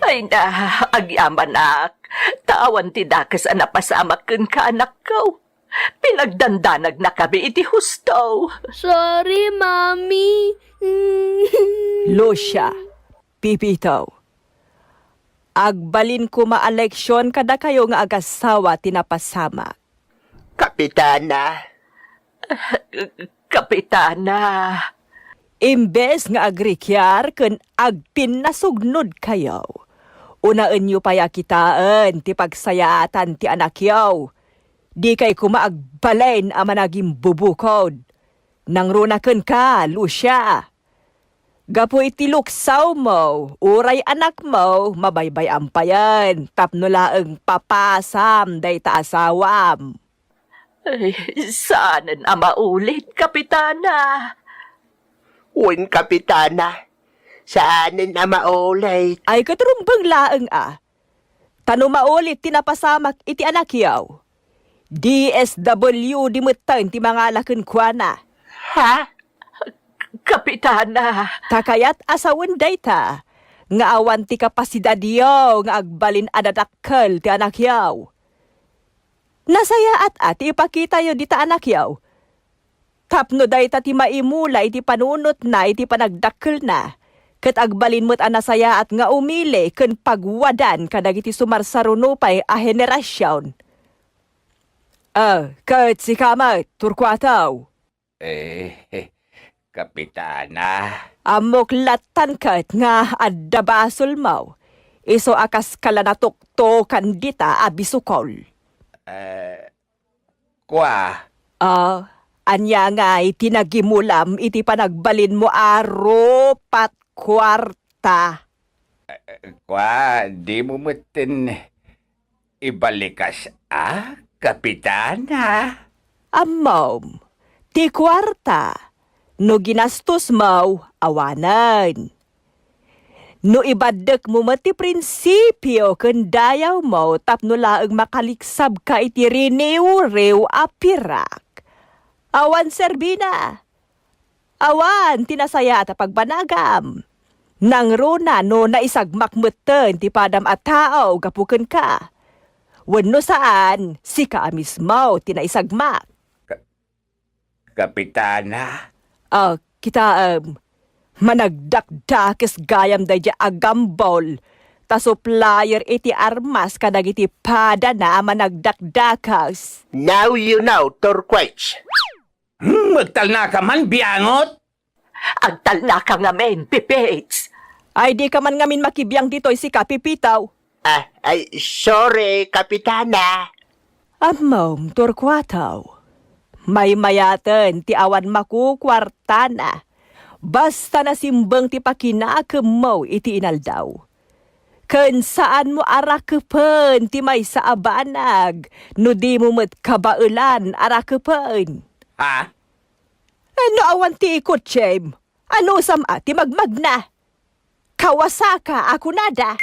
Ay na, agyamanak, ta awan ti dakes a napasamak kenka, anakko. Pinagdandanagnakami iti husto. Sorry, Mami. Lucia, Pipito, agbalin koma a leksion kadakayo nga agasawa ti napasamak. Kapitana. Kapitana. Imbes nga agrikiar ken agpinnasugnodkayo, unaenyo pay a kitaen ti pagsayaatan ti anakyo. Dikay koma agbalin a managimbubukod. Nangruna kenka, Lucia. Gapu iti luksawmo, uray anakmo, mabaybay-am payen tapno laeng papasam dayta asawam. Ay, saanen a maulit, Kapitana. Wen, Kapitana, saanen a maulit. Ay, ket rumbeng laeng a. Ta no maulit ti napasamak iti anakyo, D S W D metten ti mangala kenkuana. Ha? Kapitana. Ta kayat a sawen dayta, nga awan ti kapasidadyo nga agbalin a dadakkel ti anakyo. Nasayaat a ti ipakitayo dita anakyo. Tapno dayta ti maimula iti panunotna iti panagdakkelna, ket agbalin met a nasayaat nga umili ken pagwadan kadagiti sumarsaruno pay a henerasion. Ah, ket sika met, Torcuato. Eh, Kapitana. Ammok lattan ket nga adda basolmo, isu a kaskala natuktokan dita a bisukol. Eh, Kua. Ah, ania ngay ti nagimulam iti panagbalinmo a rupat kuarta? Kua, dimo metten ibalikas a, Kapitana? Ammom, ti kuarta, no ginastosmo, awanen. No ibaddekmo met ti prinsipio ken dayawmo tapno laeng makaliksabka iti riniwriw a pirak, awan serbina. Awan ti nasayaat a pagbanagam. Nangruna no naisagmak metten ti padam a tao gapu kenka. Wenno saan, sika a mismo ti naisagmak. Kapitana? Ah, kitaem, managdakdakes gayam daydiay a gambol, ta supplier iti armas kadagiti padana a managdakdakes. Now you know, Turquoise. Hmm, agtalnaka man, biangot! Agtalnaka ngamin, Pipits. Ay, dika man ngamin makibiang ditoy sika, Pipitaw. Ah, ay, sorry, Kapitana. Ammom, Torcuato. Maymayaten ti awan makukuartana. Basta nasimbeng ti pakinakemmo iti inaldaw. Ken saanmo a rakepen ti maysa a banag no dimo met kabaelan a rakepen. Ha? No awan ti ikotsem, anusam a ti magmagna? Kawasaka a kunada.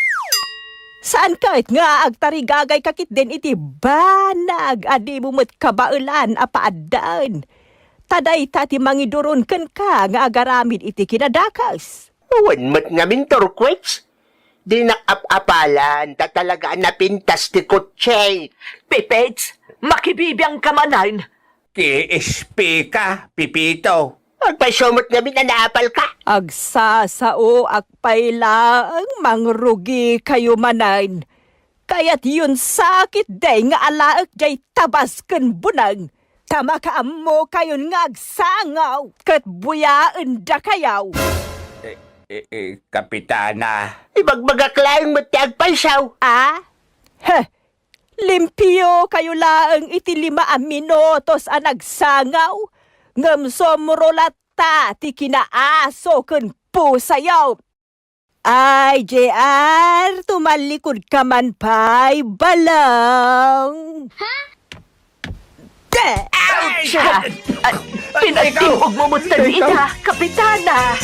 Saan ket nga agtarigagayka ketdin iti banag a dimo met kabaelan a paaddaen. Ta dayta ti mangiduron kenka nga agaramid iti kinadakes. Wen met ngamin, Torquets. Dinak ap-apalan ta talaga a napintas ti kotse. Pipits, makibibiangka manen. Ki-S P ka, Pipito. Agpayso met ngamin a naapalka. Agsasaoak pay laeng mangrugikayo manen. Kayatyon sa ketdi nga alaek diay tabas ken buneng. Ta makaammokayon nga agsangaw ket buyaendakayo. Eh, eh, eh, Kapitana. Ibagbagak laeng met ti agpayso. Ah? Heh, limpiokayo laeng iti lima a minutos a nagsangaw, ngem sumro latta ti kinaaso ken pusayo. Ay, J R, tumallikudka man pay, balong. Te- Ouch! Ah, ah, pinagtiog mo mo ita, Kapitana.